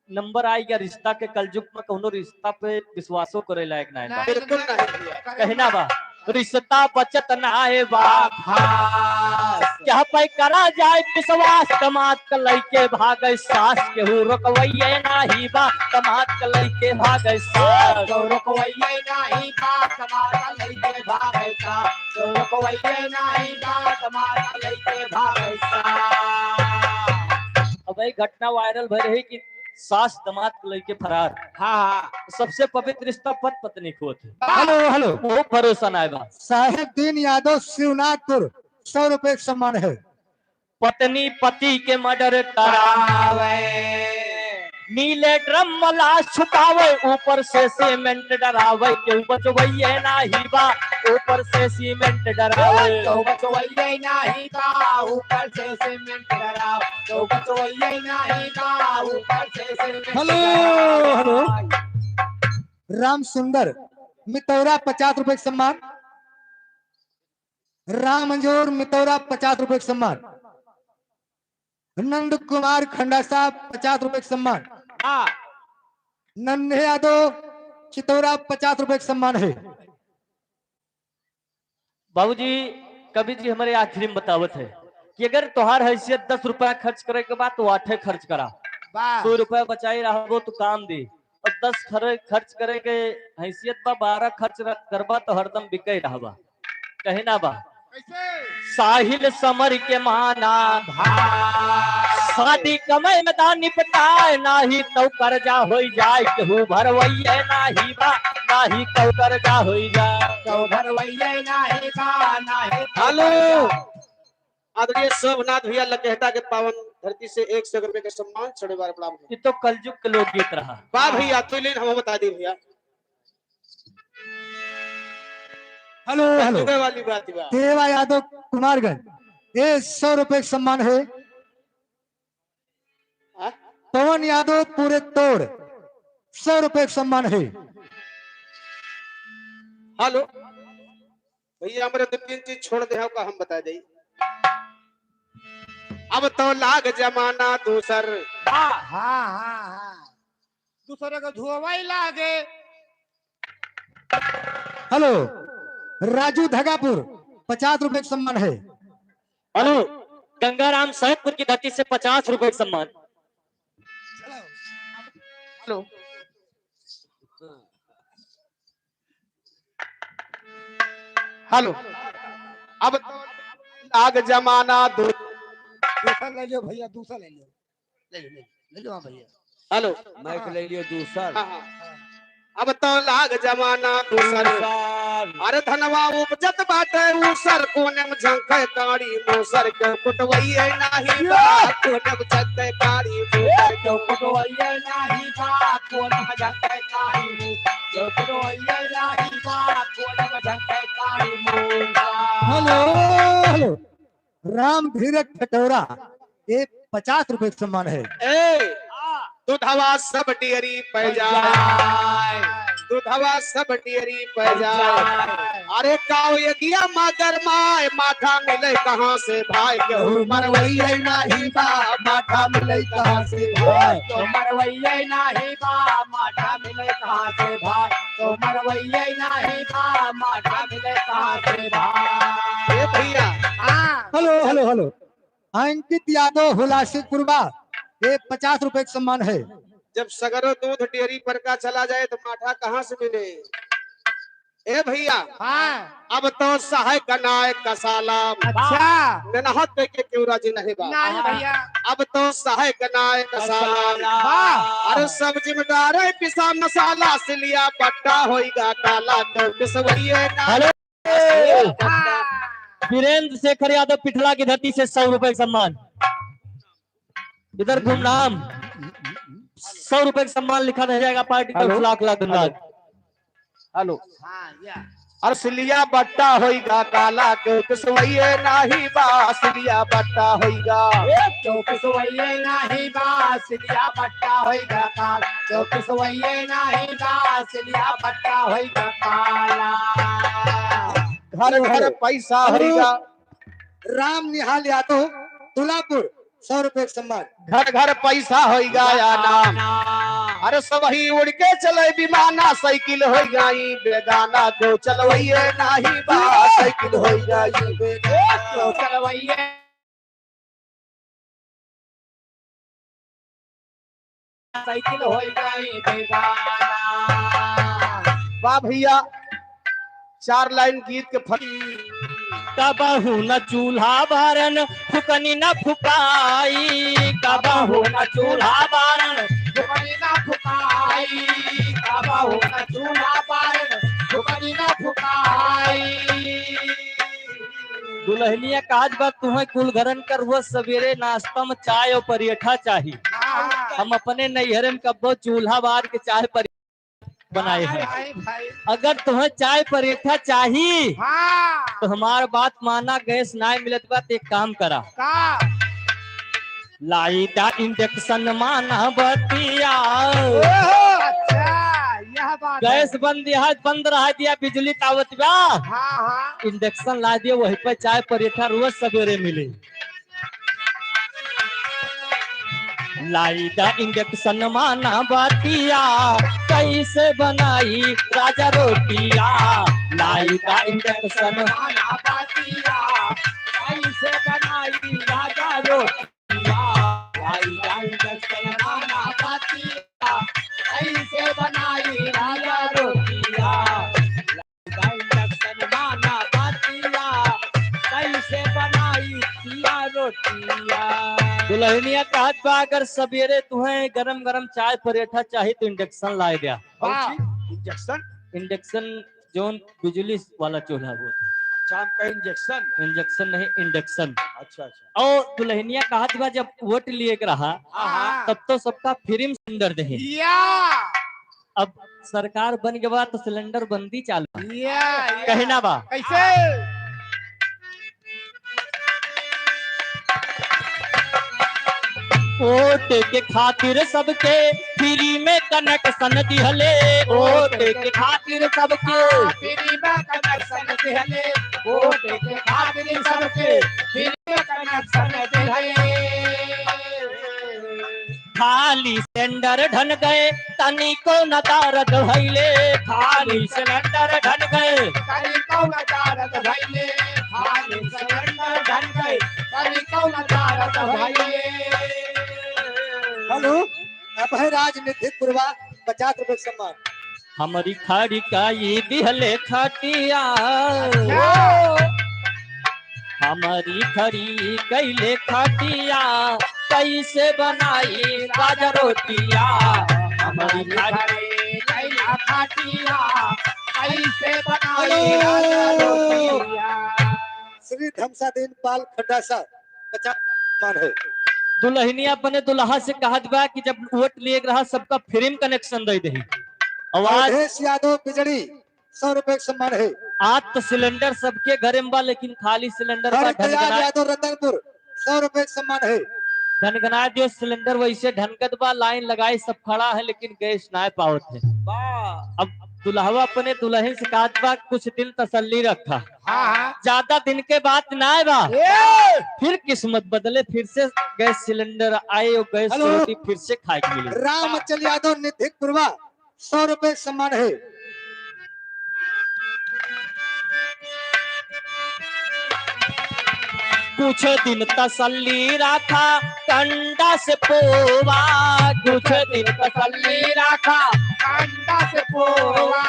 नंबर आइगा रिश्ता के, कलजुग में कौनो रिश्ता पे विश्वासो करे लायक नाय बा। बिल्कुल नहीं भैया। कहना बा, रिश्ता बचत नाय बा। हाँ। क्या पे करा जाए विश्वास, कमात के लइके भागे सास, केहू रोकवैये नाही बा, कमात के लइके भागे सास। केहू रोकवैये नाही बा, कमात के लइके भागे सास, केहू रोकवैये नाही बा, कमात के लइके भागे सास। अब एक घटना वायरल भई रही कि सास दमाद के लइके फरार। हाँ, हाँ। सबसे पवित्र रिश्ता पत पत्नी के होत है। Hello, hello. वो भरोसा नाय बा। साहेब दीन यादव शिवनाथपुर, सौ रुपए का सम्मान है। पत्नी पति के मर्डर करावे। नीले ड्रम में लाश छुपावे, ऊपर से सीमेंट डरावे, केहू बचवैये नाही बा, ऊपर से सीमेंट डरावे। केहू बचवैये नाही बा, ऊपर से सीमेंट डरावे। Hello, hello. राम सुंदर मितौरा पचास रुपए के सम्मान, राम अंजोर मितौरा पचास रुपए के सम्मान, नंद कुमार खंडा साहब पचास रुपए के सम्मान, हाँ। नन्हे यादव चितौरा पचास रुपए के सम्मान है। बाबूजी, कवि जी हमरे आखिरी में बतावत है कि अगर तोहार हैसियत दस रुपया खर्च करे के बा, तो आठे खर्च करा। वाह। सौ रुपया बचाई रहबो, तो काम दे। और दस खर-, खर्च करे के हैसियत बा, बारह खर्च र-, करबा, तो हरदम बिके रहबा। कहना बा। कैसे? साहिल समर के माना। शादी कमाई में दा निपटाए, नाही तो कर्जा होई जाए, केहू भरवैये नाही बा, नाही तो कर्जा होई जाए। तो भरवैये नाही बा, नाही तो हेलो। कर्जा। आदरणीय शोभनाथ भैया लकेहटा के पावन धरती से एक सौ रुपए के सम्मान, छोड़े बार प्रणाम। ये तो कलजुग के लोकगीत रहा। वाह भैया, तू लेन हम बता दी भैया। Hello, hello. जुगे वाली बात बा। देवा यादव कुमारगंज, ये सौ रुपए का सम्मान है। हाँ? पवन यादव पूरे तोड़, सौ रुपए का सम्मान है। हेलो, भैया, हमरे दो तीन चीज छोड़ दे, का हम बता देई। अब तो लाग जमाना दूसर। हाँ, हाँ, हाँ। दूसरे को धुआई लागे। हेलो, राजू धगापुर, पचास रुपए का सम्मान है। हेलो, गंगाराम सैदपुर की धरती से पचास रुपए का सम्मान। हेलो। हेलो, अब तो लाग जमाना दू-, दूसर ले लियो भैया, दूसर ले लियो। ले लो, ले लो, ले लो, हाँ भैया। हेलो। माइक ले लियो दूसर। हाँ, हाँ। अब तो लाग जमाना दूसर। दूसर। अरे धनवा उपजत बाटे ऊसर, कोने में झंखे काड़ी मूसर, के कुटवैये नाही बा, कोने में झंखे काड़ी मूसर, के कुटवैये नाही बा, कोने में झंखे काड़ी मूसर, के कुटवैये नाही बा, कोने में झंखे काड़ी मूसर। Hello, hello. राम धीरज खटौरा, एक पचास रुपए का सम्मान है। ए, दुधवा सब डेयरी पे जाए, दुधवा सब डेयरी पे जाए। अरे काव ये दिया मगर माय, माठा मिले कहाँ से भाई? केहू मरवैये नाही बा, माठा मिले कहाँ से भाई? केहू मरवैये नाही बा, माठा मिले कहाँ से भाई? केहू मरवैये नाही बा, माठा मिले कहाँ से भाई? ए भैया। हाँ। Hello, hello, hello. Ankit Yadav Hulasi Kurba, ये पचास रुपए का सम्मान है। जब सगरो दूध डेयरी पर का चला जाए तो माठा कहाँ से मिले? ए भैया, हाँ। अब तो सहाय गनाय कसाला। अच्छा। मेहनत देके क्यों राजी नहीं बा? नहीं भैया। अब तो सहाय गनाय कसाला। वाह। अरे सब जिम्मेदार है पिसा मसाला, सिलिया बट्टा होइगा काला, तो पिसवैये ना। हेलो। वीरेंद्र शेखर यादव पिठला की धरती से सौ रुपए का सम्मान। इधर गुमनाम, सौ रुपए का सम्मान लिखा रह जाएगा पार्टी का। हेलो। लाख लाख धन्यवाद। हेलो। हाँ, या। अरे सिलिया बट्टा होइगा काला, क्यों पिसवैये नाही बा, सिलिया बट्टा होइगा। ए, क्यों पिसवैये नाही बा, सिलिया बट्टा होइगा काला, क्यों पिसवैये नाही बा, सिलिया बट्टा होइगा काला। घर घर पैसा होइगा। राम निहाल यादव, तुलापुर, सौ रुपए का सम्मान। घर घर पैसा होइगा या नाम। अरे सबही उड़ के चले विमाना, साइकिल होइगा ई बेगाना, क्यों चलवैये नाही बा, साइकिल होइगा ई बेगाना। क्यों चलवैये साइकिल होइगा ई बेगाना। वाह भैया, चार लाइन गीत के फल। कबहू न चूल्हा बारन, फुकनी न फुकाई। कबहू न चूल्हा बारन, फुकनी न फुकाई। कबहू न चूल्हा बारन, फुकनी न फुकाई। दुल्हनिया कहत बा, तुहैं कुल घरन का रोज सबेरे नाश्ता में चाय और परेठा चाही। हाँ। हम अपने नैहरे में कब्बो चूल्हा बार के चाय परेठा बनाए हैं। भाई, भाई। अगर तुहैं चाय परेठा चाही, हाँ। तो हमार बात माना, गैस नाय मिलत बा, तो एक काम करा। का? लाई दा इंडक्शन माना बतिया। ओहो, अच्छा, यह बात है। गैस बंद, यह बंद रहा दिया, बिजली तावत बा। हाँ, हाँ। इंडक्शन ला दिया, वही पे चाय परेठा रोज सबेरे मिले। लाई दा इंडक्शन माना बतिया, कैसे बनाई राजा रोटिया। लाई दा इंडक्शन माना बतिया, कैसे बनाई राजा रोटिया। लाई दा इंडक्शन माना बतिया, कैसे बनाई राजा रोटिया। लाई दा इंडक्शन माना बतिया, कैसे बनाई पिया रोटिया। दुल्हनिया कहत बा, अगर सबेरे तुहैं गरम गरम चाय परेठा चाही तो इंडक्शन लाए द्या। वाह। इंडक्शन? इंडक्शन जौन बिजली वाला चूल्हा होत। अच्छा, हम कहे इंजेक्शन। इंजेक्शन नहीं, इंडक्शन। अच्छा, अच्छा। और दुल्हनिया कहत बा, जब वोट लिए के रहा, हाँ, हाँ। तब तो सबका फ्री में सिलेंडर देहे। या। अब सरकार बन गवा तो सिलेंडर बंदी चालू। या, या। कहना बा। कैसे? वोट के खातिर सबके फ्री में कनेक्शन दिहले। वोट के खातिर सबके फ्री में कनेक्शन दिहले। वोट के खातिर सबके फ्री में कनेक्शन दिहले। खाली सिलेंडर ढन गए, तनिको न दर्द भइले। खाली सिलेंडर ढन गए, तनिको न दर्द भइले। खाली सिलेंडर ढन गए, तनिको न दर्द भइले। हेलो, अब है राजनीतिक बुरवा, पचास रुपए सम्मान। हमरी खड़ी काई दिहले खटिया। अच्छा। हमरी खड़ी कइले खटिया, कैसे बनाई राजा रोटिया। हमरी खड़ी कइले खटिया, कैसे बनाई राजा रोटिया। श्री धमसादीन पाल खंडासा, पचास मान है। दुल्हनिया अपने दुल्हा से कहत बा कि जब वोट लिए रहा, सबका फ्री में कनेक्शन दे दही। आवाज अवधेश यादव बिजली, सौ रुपए के सम्मान है। आज तो सिलेंडर सबके घरे में बा, लेकिन खाली सिलेंडर बा। हरदयाल यादव रतनपुर, सौ रुपए के सम्मान है। ढनगना दियो सिलेंडर, वैसे ढनगत बा, लाइन लगाई सब खड़ा है, लेकिन गैस नाय पावत है। वाह। अब दुल्हवा अपने दुल्हन से कहत बा, कुछ दिन तसल्ली रखा। हाँ, हाँ। ज्यादा दिन के बात नाय बा। ए! फिर किस्मत बदले, फिर से गैस सिलेंडर आए और गैस हेलो। रोटी फिर से खाए के मिले। रामचल यादव निधिक पुरवा, सौ रुपए सम्मान है। कुछ दिन तसल्ली राखा, कंडा से पोवा। कुछ दिन तसल्ली राखा, कंडा से पोवा।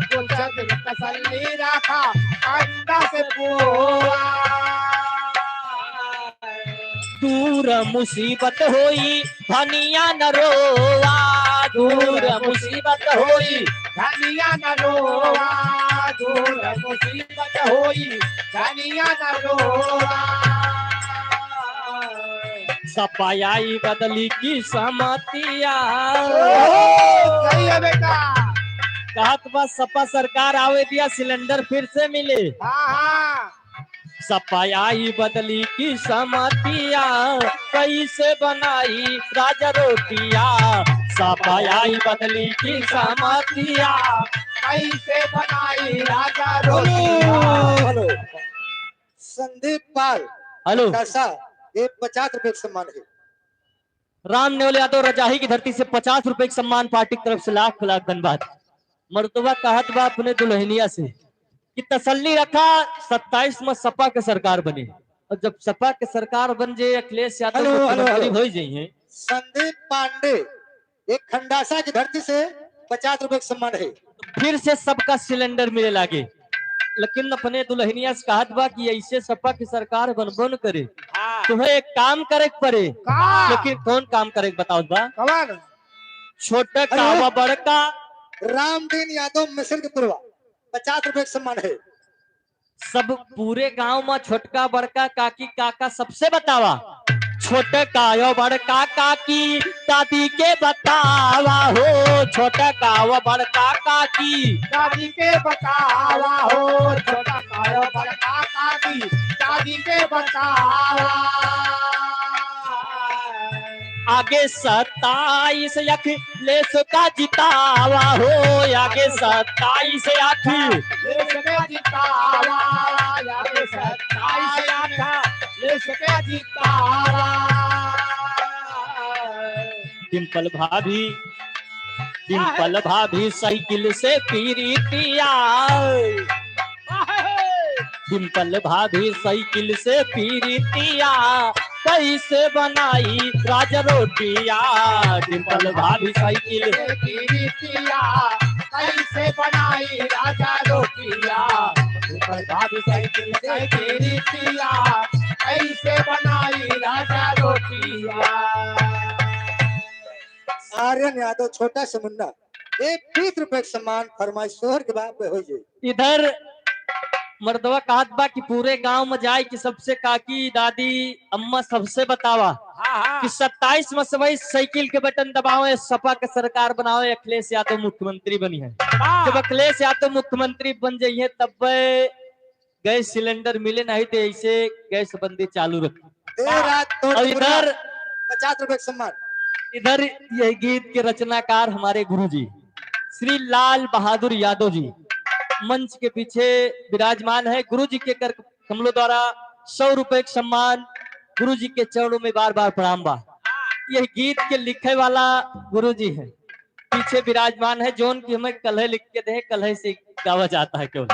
कुछ दिन तसल्ली राखा, कंडा से पोवा। दूर मुसीबत होई, धनिया न रोवा। दूर मुसीबत होई, धनिया न रोवा। दूर मुसीबत होई, धनिया न रोवा। सपा आई बदली की समतिया। ओहो, सही है बेटा। कहत बा सपा सरकार आवे दिया, सिलेंडर फिर से मिले। हाँ, हाँ। सपा आई बदली की समतिया, कैसे बनाई राजा रोटिया। सपा आई बदली की समतिया, कैसे बनाई राजा रोटिया। Hello, hello. Sandeep Pal, hello. कैसा? ये पचास रुपए का सम्मान है। राम नेवल यादव रजाही की धरती से पचास रुपए के सम्मान, पार्टी की तरफ से लाख लाख धन्यवाद। मर्दवा कहत बा अपने दुल्हनिया से कि तसल्ली रखा, सत्ताईस में सपा के सरकार बने, और जब सपा के सरकार बन जाए, अखिलेश यादव हेलो, हेलो, मुख्यमंत्री हेलो। हो जाइए। संदीप पांडे, एक खंडासा की धरती से पचास रुपए का सम्मान है। फिर से सबका सिलेंडर मिले लागे, लेकिन अपने दुल्हनिया से कहत बा कि ऐसे सपा की सरकार बनबो न करे, हाँ। तुम्हें एक काम करे के पड़े। का? लेकिन कौन काम करे के बताओ बा? कौन? छोटका अरे! व बड़का। रामदीन यादव मिसिर के पुरवा, पचास रुपए का सम्मान है। सब पूरे गांव में छोटका बड़का काकी काका सबसे बतावा। छोटका यो बड़का काकी दादी के बतावा हो। छोटका यो बड़का काकी दादी के बतावा हो। छोटका यो बड़का काकी दादी के बतावा। आगे सत्ताईस अखिलेश का जितावा हो, आगे सत्ताईस अखिलेश का जितावा, आगे सत्ताईस अखिलेश का जितावा। डिंपल भाभी, डिंपल भाभी साइकिल से पीरितिया। डिंपल भाभी साइकिल से पीरितिया, कैसे बनाई राजा रोटिया। डिंपल भाभी साइकिल से पीरितिया, कैसे बनाई राजा रोटिया। डिंपल भाभी साइकिल से पीरितिया, कैसे बनाई राजा रोटिया। आर्यन यादव, छोटा समुन्ना, एक बीस रुपए के सम्मान फरमाइश सोहर के बाप पे हो जाए। इधर मर्दवा कहत बा कि पूरे गांव में जाए कि सबसे काकी, दादी, अम्मा सबसे बतावा हाँ, हाँ। कि सत्ताईस में सबई साइकिल के बटन दबावे, सपा के सरकार बनावे, अखिलेश यादव मुख्यमंत्री बनी है। हाँ। जब अखिलेश यादव मुख्यमंत्री बन जाइए तब गैस सिलेंडर मिले नहीं तो ऐसे गैस बंदी चालू रखी। देर रात तोड़ और के इधर पचास रुपए का सम्मान। इधर यह गीत के रचनाकार हमारे गुरुजी श्री लाल बहादुर यादव जी मंच के पीछे विराजमान है। गुरुजी के कर कमलों द्वारा सौ रुपए का सम्मान। गुरुजी के चरणों में बार बार प्रणाम बा। यह गीत के लिखे वाला गुरुजी है, पीछे विराजमान है, जौन की हमें कल्हे लिख के दे, कल्हे से गावा जाता है केवल,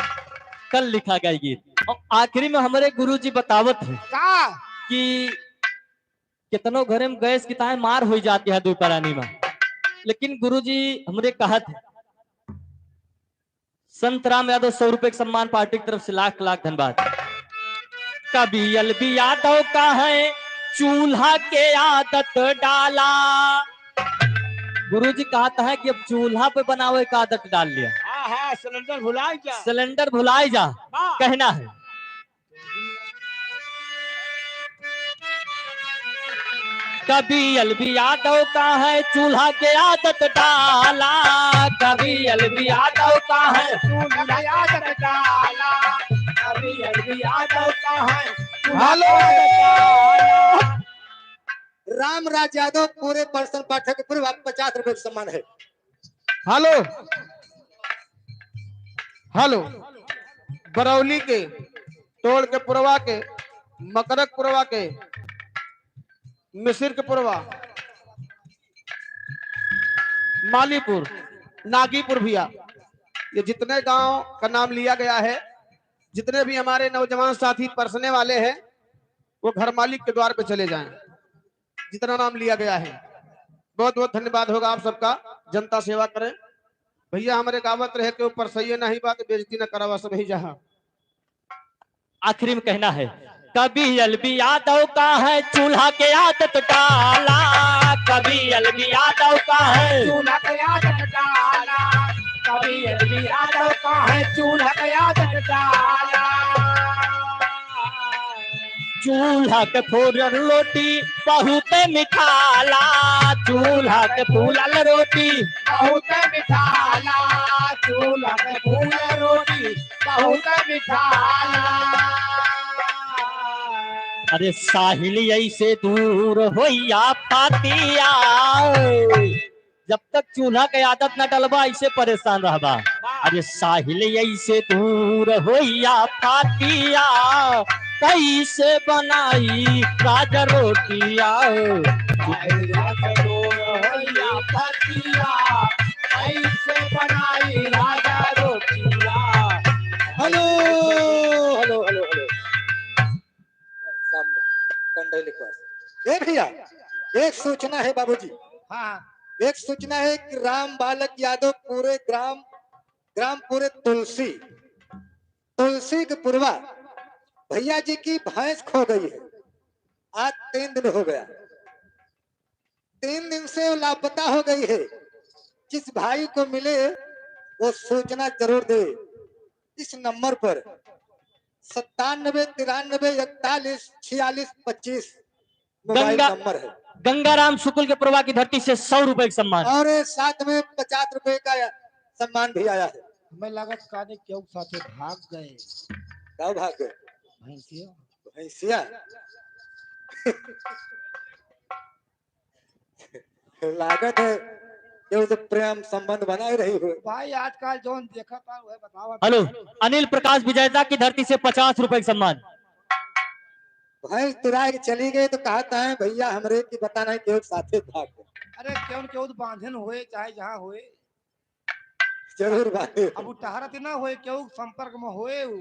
कल लिखा गया गीत। और आखिरी में हमारे गुरुजी बतावत है का? कि कितनो घरे में गैस की ताए मार हो जाती है दुइ परानी में, लेकिन गुरुजी हमरे कहत है, संत राम यादव, सौ रुपए के सम्मान पार्टी की तरफ से, लाख लाख धन्यवाद। कवि एल बी यादव का है चूल्हा के आदत डाला। गुरुजी कहत है कि अब चूल्हा पे बनावे का आदत डाल लिया। हाँ, हाँ, सिलेंडर भुलाई जा। सिलेंडर भुलाई जा, वाह। कहना है। कवि एल बी यादव का है चूल्हा के आदत डाला, कवि एल बी यादव का है चूल्हा के आदत डाला, कवि एल बी यादव का है चूल्हा हेलो। के आदत डाला। रामराज यादव पूरे पर्सन पाठक के पूरे पचास रुपए का सम्मान है। हेलो, हेलो, बरौली के, टोल के पुरवा के, मकरक पुरवा के, मिसिर के पुरवा, मालीपुर, नागीपुर भैया, ये जितने गांव का नाम लिया गया है, जितने भी हमारे नौजवान साथी परसने वाले हैं, वो घर मालिक के द्वार पे चले जाएं। जितना नाम लिया गया है, बहुत बहुत धन्यवाद होगा आप सबका। जनता सेवा करें भैया, हमरे गावत रहे के ऊपर सही नहीं बात, बेइज्जती न करावा सब ही जहाँ। आखिरी में कहना है, कवि एल बी यादव का है चूल्हा के आदत डाला, कवि एल बी यादव का है चूल्हा के आदत डाला, कवि एल बी यादव का है चूल्हा के आदत डाला। चूल्हा के फूलल रोटी बहुत मिठाला, चूल्हा के फूलल रोटी बहुत मिठाला, चूल्हा के फूलल रोटी बहुत मिठाला। अरे साहिल ऐसे दूर होइया फातिया, जब तक चूल्हा के आदत न डलबा, ऐसे परेशान रहबा। अरे साहिल ऐसे दूर होइया फातिया, कैसे बनाई राजा रोटिया? साहिल ऐसे दूर होइया फातिया, कैसे बनाई राजा रोटिया? Hello, hello, hello, hello. सामने कंडई लिखवा। ए भैया, एक सूचना है बाबूजी। हाँ। एक सूचना है कि राम बालक यादव पूरे ग्राम, ग्राम पूरे तुलसी, तुलसी के पुरवा भैया जी की भैंस खो गई है। आज तीन दिन हो गया, तीन दिन से वो लापता हो गई है। जिस भाई को मिले वो सूचना जरूर दे। इस नंबर पर सत्तानबे तिरानबे इकतालीस छियालीस पच्चीस मोबाइल गंगा, नंबर है। गंगाराम शुक्ल के पुरवा की धरती से सौ रुपए का सम्मान। और साथ में पचास रुपए का सम्मान भी आया है। हमें लागत काने केहू साथे भाग गए। का भाग गए? भैंसिया। भैंसिया। लागत है केहू से प्रेम संबंध बनाए रही हो। भाई, आजकल जौन देखत बा, उहे बतावत। हेलो, अनिल प्रकाश विजेता की धरती से पचास रुपए का सम्मान। भैंस तुराए के चली गई तो कहत है, भैया हमरे की बताना है, केहू साथे भाग गए। अरे, केहू न केहू तो बांधन होए, चाहे जहाँ होए। जरूर बांधे। अब उ टहरत ना होए, केहू संपर्क में होए उ।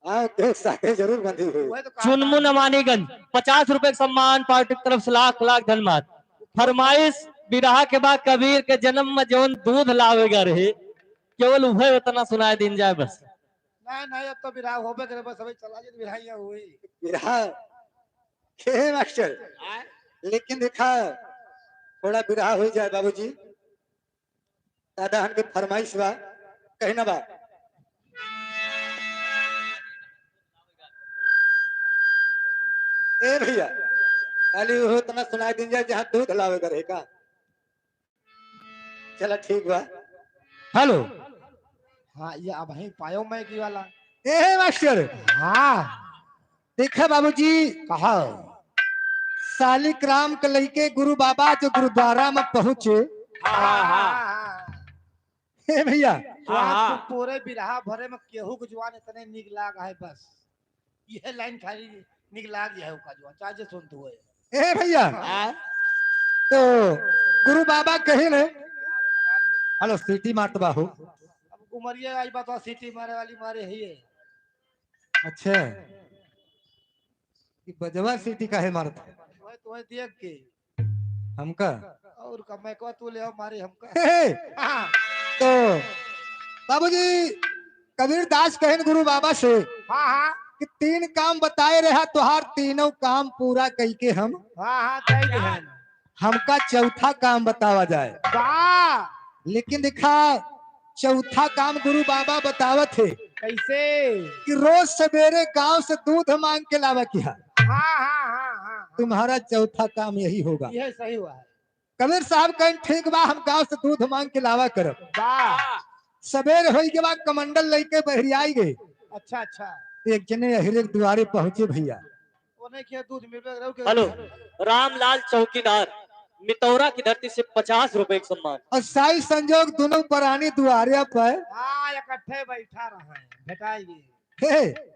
हाँ, केहू साथे जरूर बंधी हुई। वही तो कहा चुनमुन था। अमानीगंज, पचास रुपए का सम्मान, पार्टी की तरफ से लाख लाख धन्यवाद। फरमाइश बिरहा के बाद कबीर के जन्म में जौन दूध लावे गा रहे, केवल उहे उतना सुनाए दिन जाए बस। नहीं, नहीं, अब तो बिरहा होबे करे, बस अभी चला जाए, बिरहा यहाँ हुई। बिरहा? हे मास्टर, आय? लेकिन देखा, थोड़ा बिरहा हो जाए बाबूजी। दादा हन के फरमाइश बा, कहना बा। ए भैया, खाली वो इतना सुनाई दिन जाए जहाँ दूध लावे करे का। चला ठीक बा। हेलो। हाँ, ये अब ही पायो मैं की वाला। ए मास्टर। हाँ। देखा बाबूजी, कहा। सालिक राम के लइके गुरु बाबा जो गुरुद्वारा में पहुँचे। हाँ, हाँ। हे भैया। हाँ, हाँ। पूरे बिरहा भरे में केहू के जुआन इतने निक लाग है बस। यह लाइन खाली निक लाग जाए ओका जुआन, चाहे जे सुनत हुए। ए भैया। हाँ। तो गुरु बाबा कहिन, हेलो, सीटी मारत बा हो। अब उमरिया आई बा तो सीटी मारे वाली मारे ही है। अच्छा, कि बजवा सीटी काहे मारत है? वह तो वह देख के। हमका? और का, मैं कहवा तू ले आओ मारे हमका। हे, हे। हाँ। तो बाबूजी, कबीर दास कहेन गुरु बाबा से हाँ, हाँ। कि तीन काम बताए रहा, तोहार तीनों काम पूरा कई के हम। हाँ, हाँ, कई देहन। हमका चौथा काम बतावा जाए। वाह। लेकिन देखा, चौथा काम गुरु बाबा बतावत है कैसे? कि रोज सवेरे गांव से दूध मांग के लावा किहा। हाँ, हाँ, हाँ, हाँ। तुम्हारा चौथा काम यही होगा। यह सही हुआ है। कबीर साहब कहेन, "ठीक बा, हम गांव से दूध मांग के लावा करब।" वाह। सबेर होई के बाद कमंडल लइके बहरियाई गए। अच्छा, अच्छा। एक जने अहिरे के दुआरे पहुंचे भैया। ओने के दूध मिलबे रहो के हेलो, रामलाल चौकीदार, मितौरा की धरती से पचास रुपए का सम्मान। और साई संजोग दोनों परानी दुआरे पर। हाँ, इकट्ठे बैठा रहे, भेटाई गए। हे।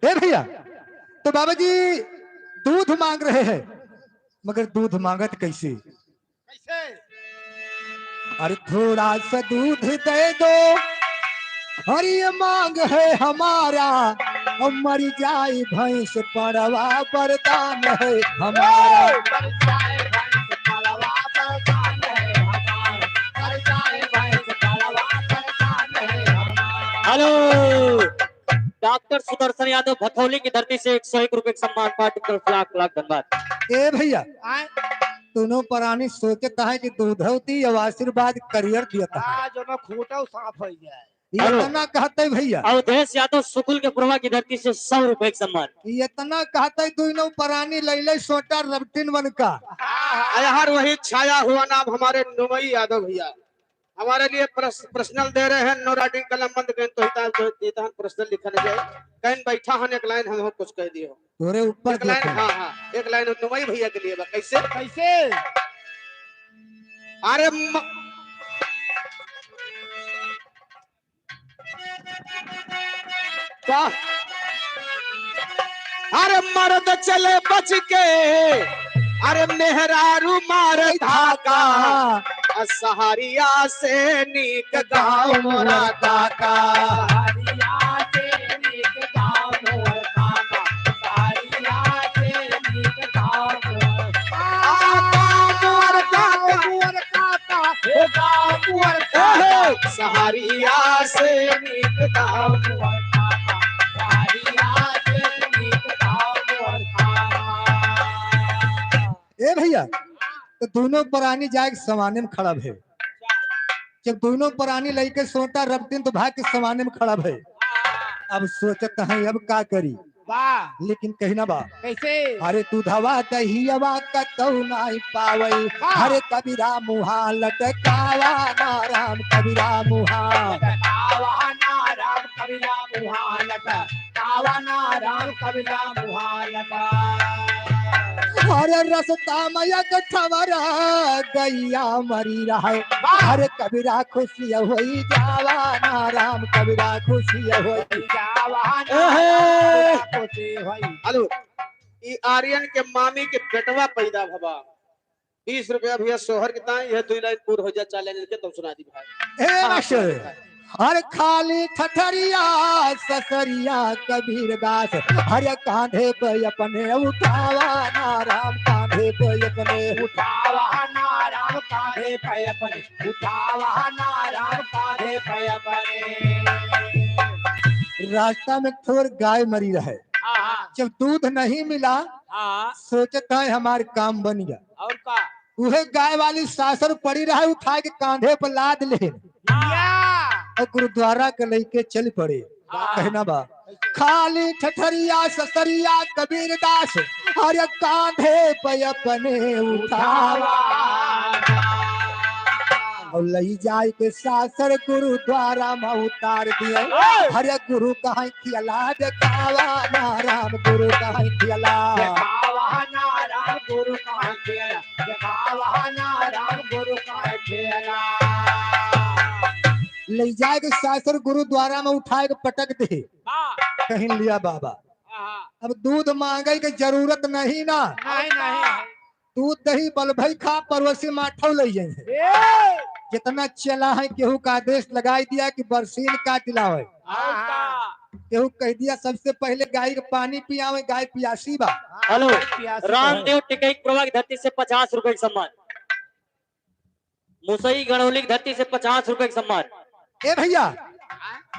ए भैया, तो बाबा जी दूध मांग रहे हैं, मगर दूध मांगत कैसे? कैसे? अरे थोड़ा सा दूध दे दो, अरे ये मांग है हमारा, और मर जाए भैंस पड़वा वरदान है हमारा। मर जाए भैंस पड़वा वरदान है हमारा, मर जाए भैंस पड़वा वरदान है हमारा। हेलो, डॉक्टर सुदर्शन यादव भथौली की धरती से एक सौ एक रुपए का सम्मान पार्टी की तरफ से लाख लाख धन्यवाद। ए भैया, आए? दोनों परानी सोचत है कि दूधौती अब आशीर्वाद करियर दियत है। हाँ, जो ना खूंटो साफ हो जाए। ये हेलो। इतना कहते भैया। अवधेश यादव सुकुल के पुरवा की धरती से सौ रुपए का सम्मान। ये इतना कहते दोनों परानी लैले सोटा रबटिन बन का। अरे हर वही छाया हुआ नाम हमारे नुमई यादव भैया। हमारे लिए प्रस-, पर्सनल दे रहे हैं, नो राइटिंग कलम बंद करें तो हिता, तो हिता पर्सनल लिखा नहीं जाए। कहीं बैठा हन एक लाइन हम कुछ कह दियो। तोरे ऊपर एक लाइन, देखे। हाँ, हाँ, एक लाइन नुमई भैया के लिए बा। कैसे? कैसे? अरे म-, का? अरे मर्द चले बच के, अरे मेहरारू मार धाका। आ सहारिया से नीक गाँव मोरा काका। सहारिया से नीक गाँव मोर काका। सहारिया से नीक गाँव मोर काका। मोर काका। मोर काका। हे गाँव मोर काका। सहारिया से नीक गाँव मोर काका। सहारिया से नीक गाँव मोर काका। ए भैया, तो दोनों परानी जाए के समाने में खड़ा भे। जब दोनों परानी लइके सोटा रपटिन तो भाग के समाने में खड़ा भे। अब सोचत हैं अब का करी। वाह। लेकिन कही ना बा। कैसे? अरे दूधवा दहियवा कतौ नाई पावै। हाँ। अरे कबीरा मुहा लटकावा ना राम कबीरा मुहा। लटकावा ना राम कबीरा मुहा लटकावा ना राम कबीरा मुहा लटकावा। अरे रस्ता में एक ठवरा गैया मरी रहे। वाह। अरे कबीरा खुशी होई जावा ना राम कबीरा खुशी होई जावा ना एहे। राम कबीरा खुशी होई। हेलो, ई आर्यन के मामी के बेटवा पैदा भवा, बीस रुपया भैया सोहर के ताई, यह दुई लाइन पूर हो जा, चार लाइन के तब सुना दी भाई। ए हाँ, मास्टर, अरे खाली ठठरिया ससरिया कबीर दास, अरे कांधे पे अपने उठावा ना राम, कांधे पे अपने उठावा ना राम, कांधे पे अपने उठावा ना राम, कांधे पे अपने। रास्ता में थोर गाय मरी रहे, हाँ, हाँ। जब दूध नहीं मिला, हाँ। सोचत है हमार काम बन गया। और का? उहे गाय वाली सासर पड़ी रहे, उठा के कांधे पर लाद ले। या। और गुरुद्वारा के लइके चल पड़े। हाँ। कहना बा, खाली ठठरिया ससरिया कबीर दास, अरे कांधे पे अपने उठावा। और लई जाए के सासर गुरुद्वारा में उतार दिए। ए! अरे गुरु कहाँ खियाला देखावा ना राम, गुरु कहाँ खियाला। देखावा ना राम, गुरु कहाँ खियाला। देखावा ना राम, गुरु कहाँ खियाला। लई जाए के सासर गुरुद्वारा में उठाए के पटक दे। हाँ। कहीं लिया बाबा। अब दूध मांगे के जरूरत नहीं ना। नहीं, नहीं। दूध दही बलभई खा, पड़ोसी माठौ लइ जाइहैं। ए! जितना चला है, केहू का आदेश लगाई दिया कि बरसीन का दिलावे। हाँ, हाँ। केहू कह दिया सबसे पहले गाय के पानी पियावे, गाय पियासी बा। हेलो, पियासी बा। रामदेव टिकई प्रभाग धरती से पचास रुपए के सम्मान। मुसई गणौली की धरती से पचास रुपए के सम्मान। ए भैया,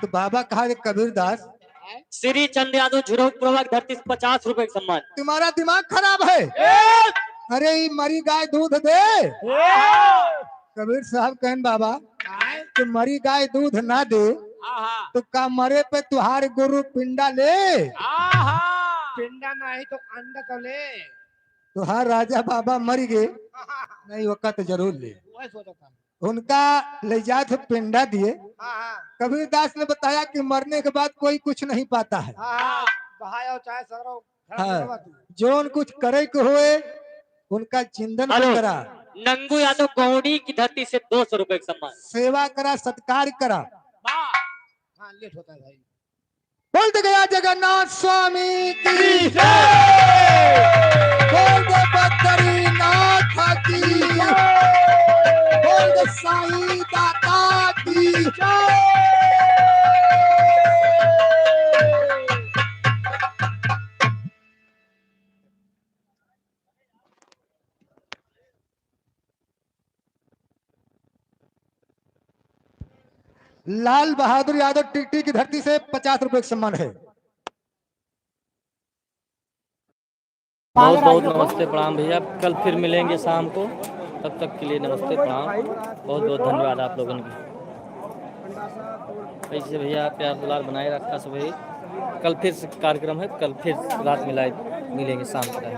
तो बाबा कहा रे कबीरदास। श्री चंद यादव झुरऊ प्रभाग धरती से पचास रुपए के सम्मान। तुम्हारा दिमाग खराब है। ए! अरे, ई मरी गाय दूध दे। ए! कबीर साहब कहन बाबा, आय? तो मरी गाय दूध ना दे, आहा। तो का मरे पे तुहार गुरु पिंडा ले? आहा। पिंडा नहीं तो अंडा तो ले। तुहार राजा बाबा मरि गए, नहीं, ओका तो जरूर ले। वही सोचा था। उनका ले जात है पिंडा दिए। हाँ, हाँ। कबीरदास ने बताया कि मरने के बाद कोई कुछ नहीं पाता है। हाँ, हाँ। बहाया हो चाहे सगरो, हाँ। जौन कुछ करे के होए, उनका चिंतन हेलो, करा। नंगू यादव गौड़ी की धरती से दो सौ रुपए का सम्मान। सेवा करा, सत्कार करा। वाह। हाँ, लेट होता है भाई। बोल दे गया जगन्नाथ स्वामी की जय। बोल दे बद्रीनाथ की जय। बोल दे साईं दाता की जय। लाल बहादुर यादव टीटी की धरती से पचास रुपए का सम्मान है। बहुत बहुत नमस्ते, प्रणाम भैया। कल फिर मिलेंगे शाम को, तब तक के लिए नमस्ते, प्रणाम, बहुत बहुत धन्यवाद आप लोगन की। ऐसे भैया प्यार दुलार बनाए रखा सब। कल फिर से कार्यक्रम है, कल फिर रात मिलाए मिलेंगे शाम के टाइम।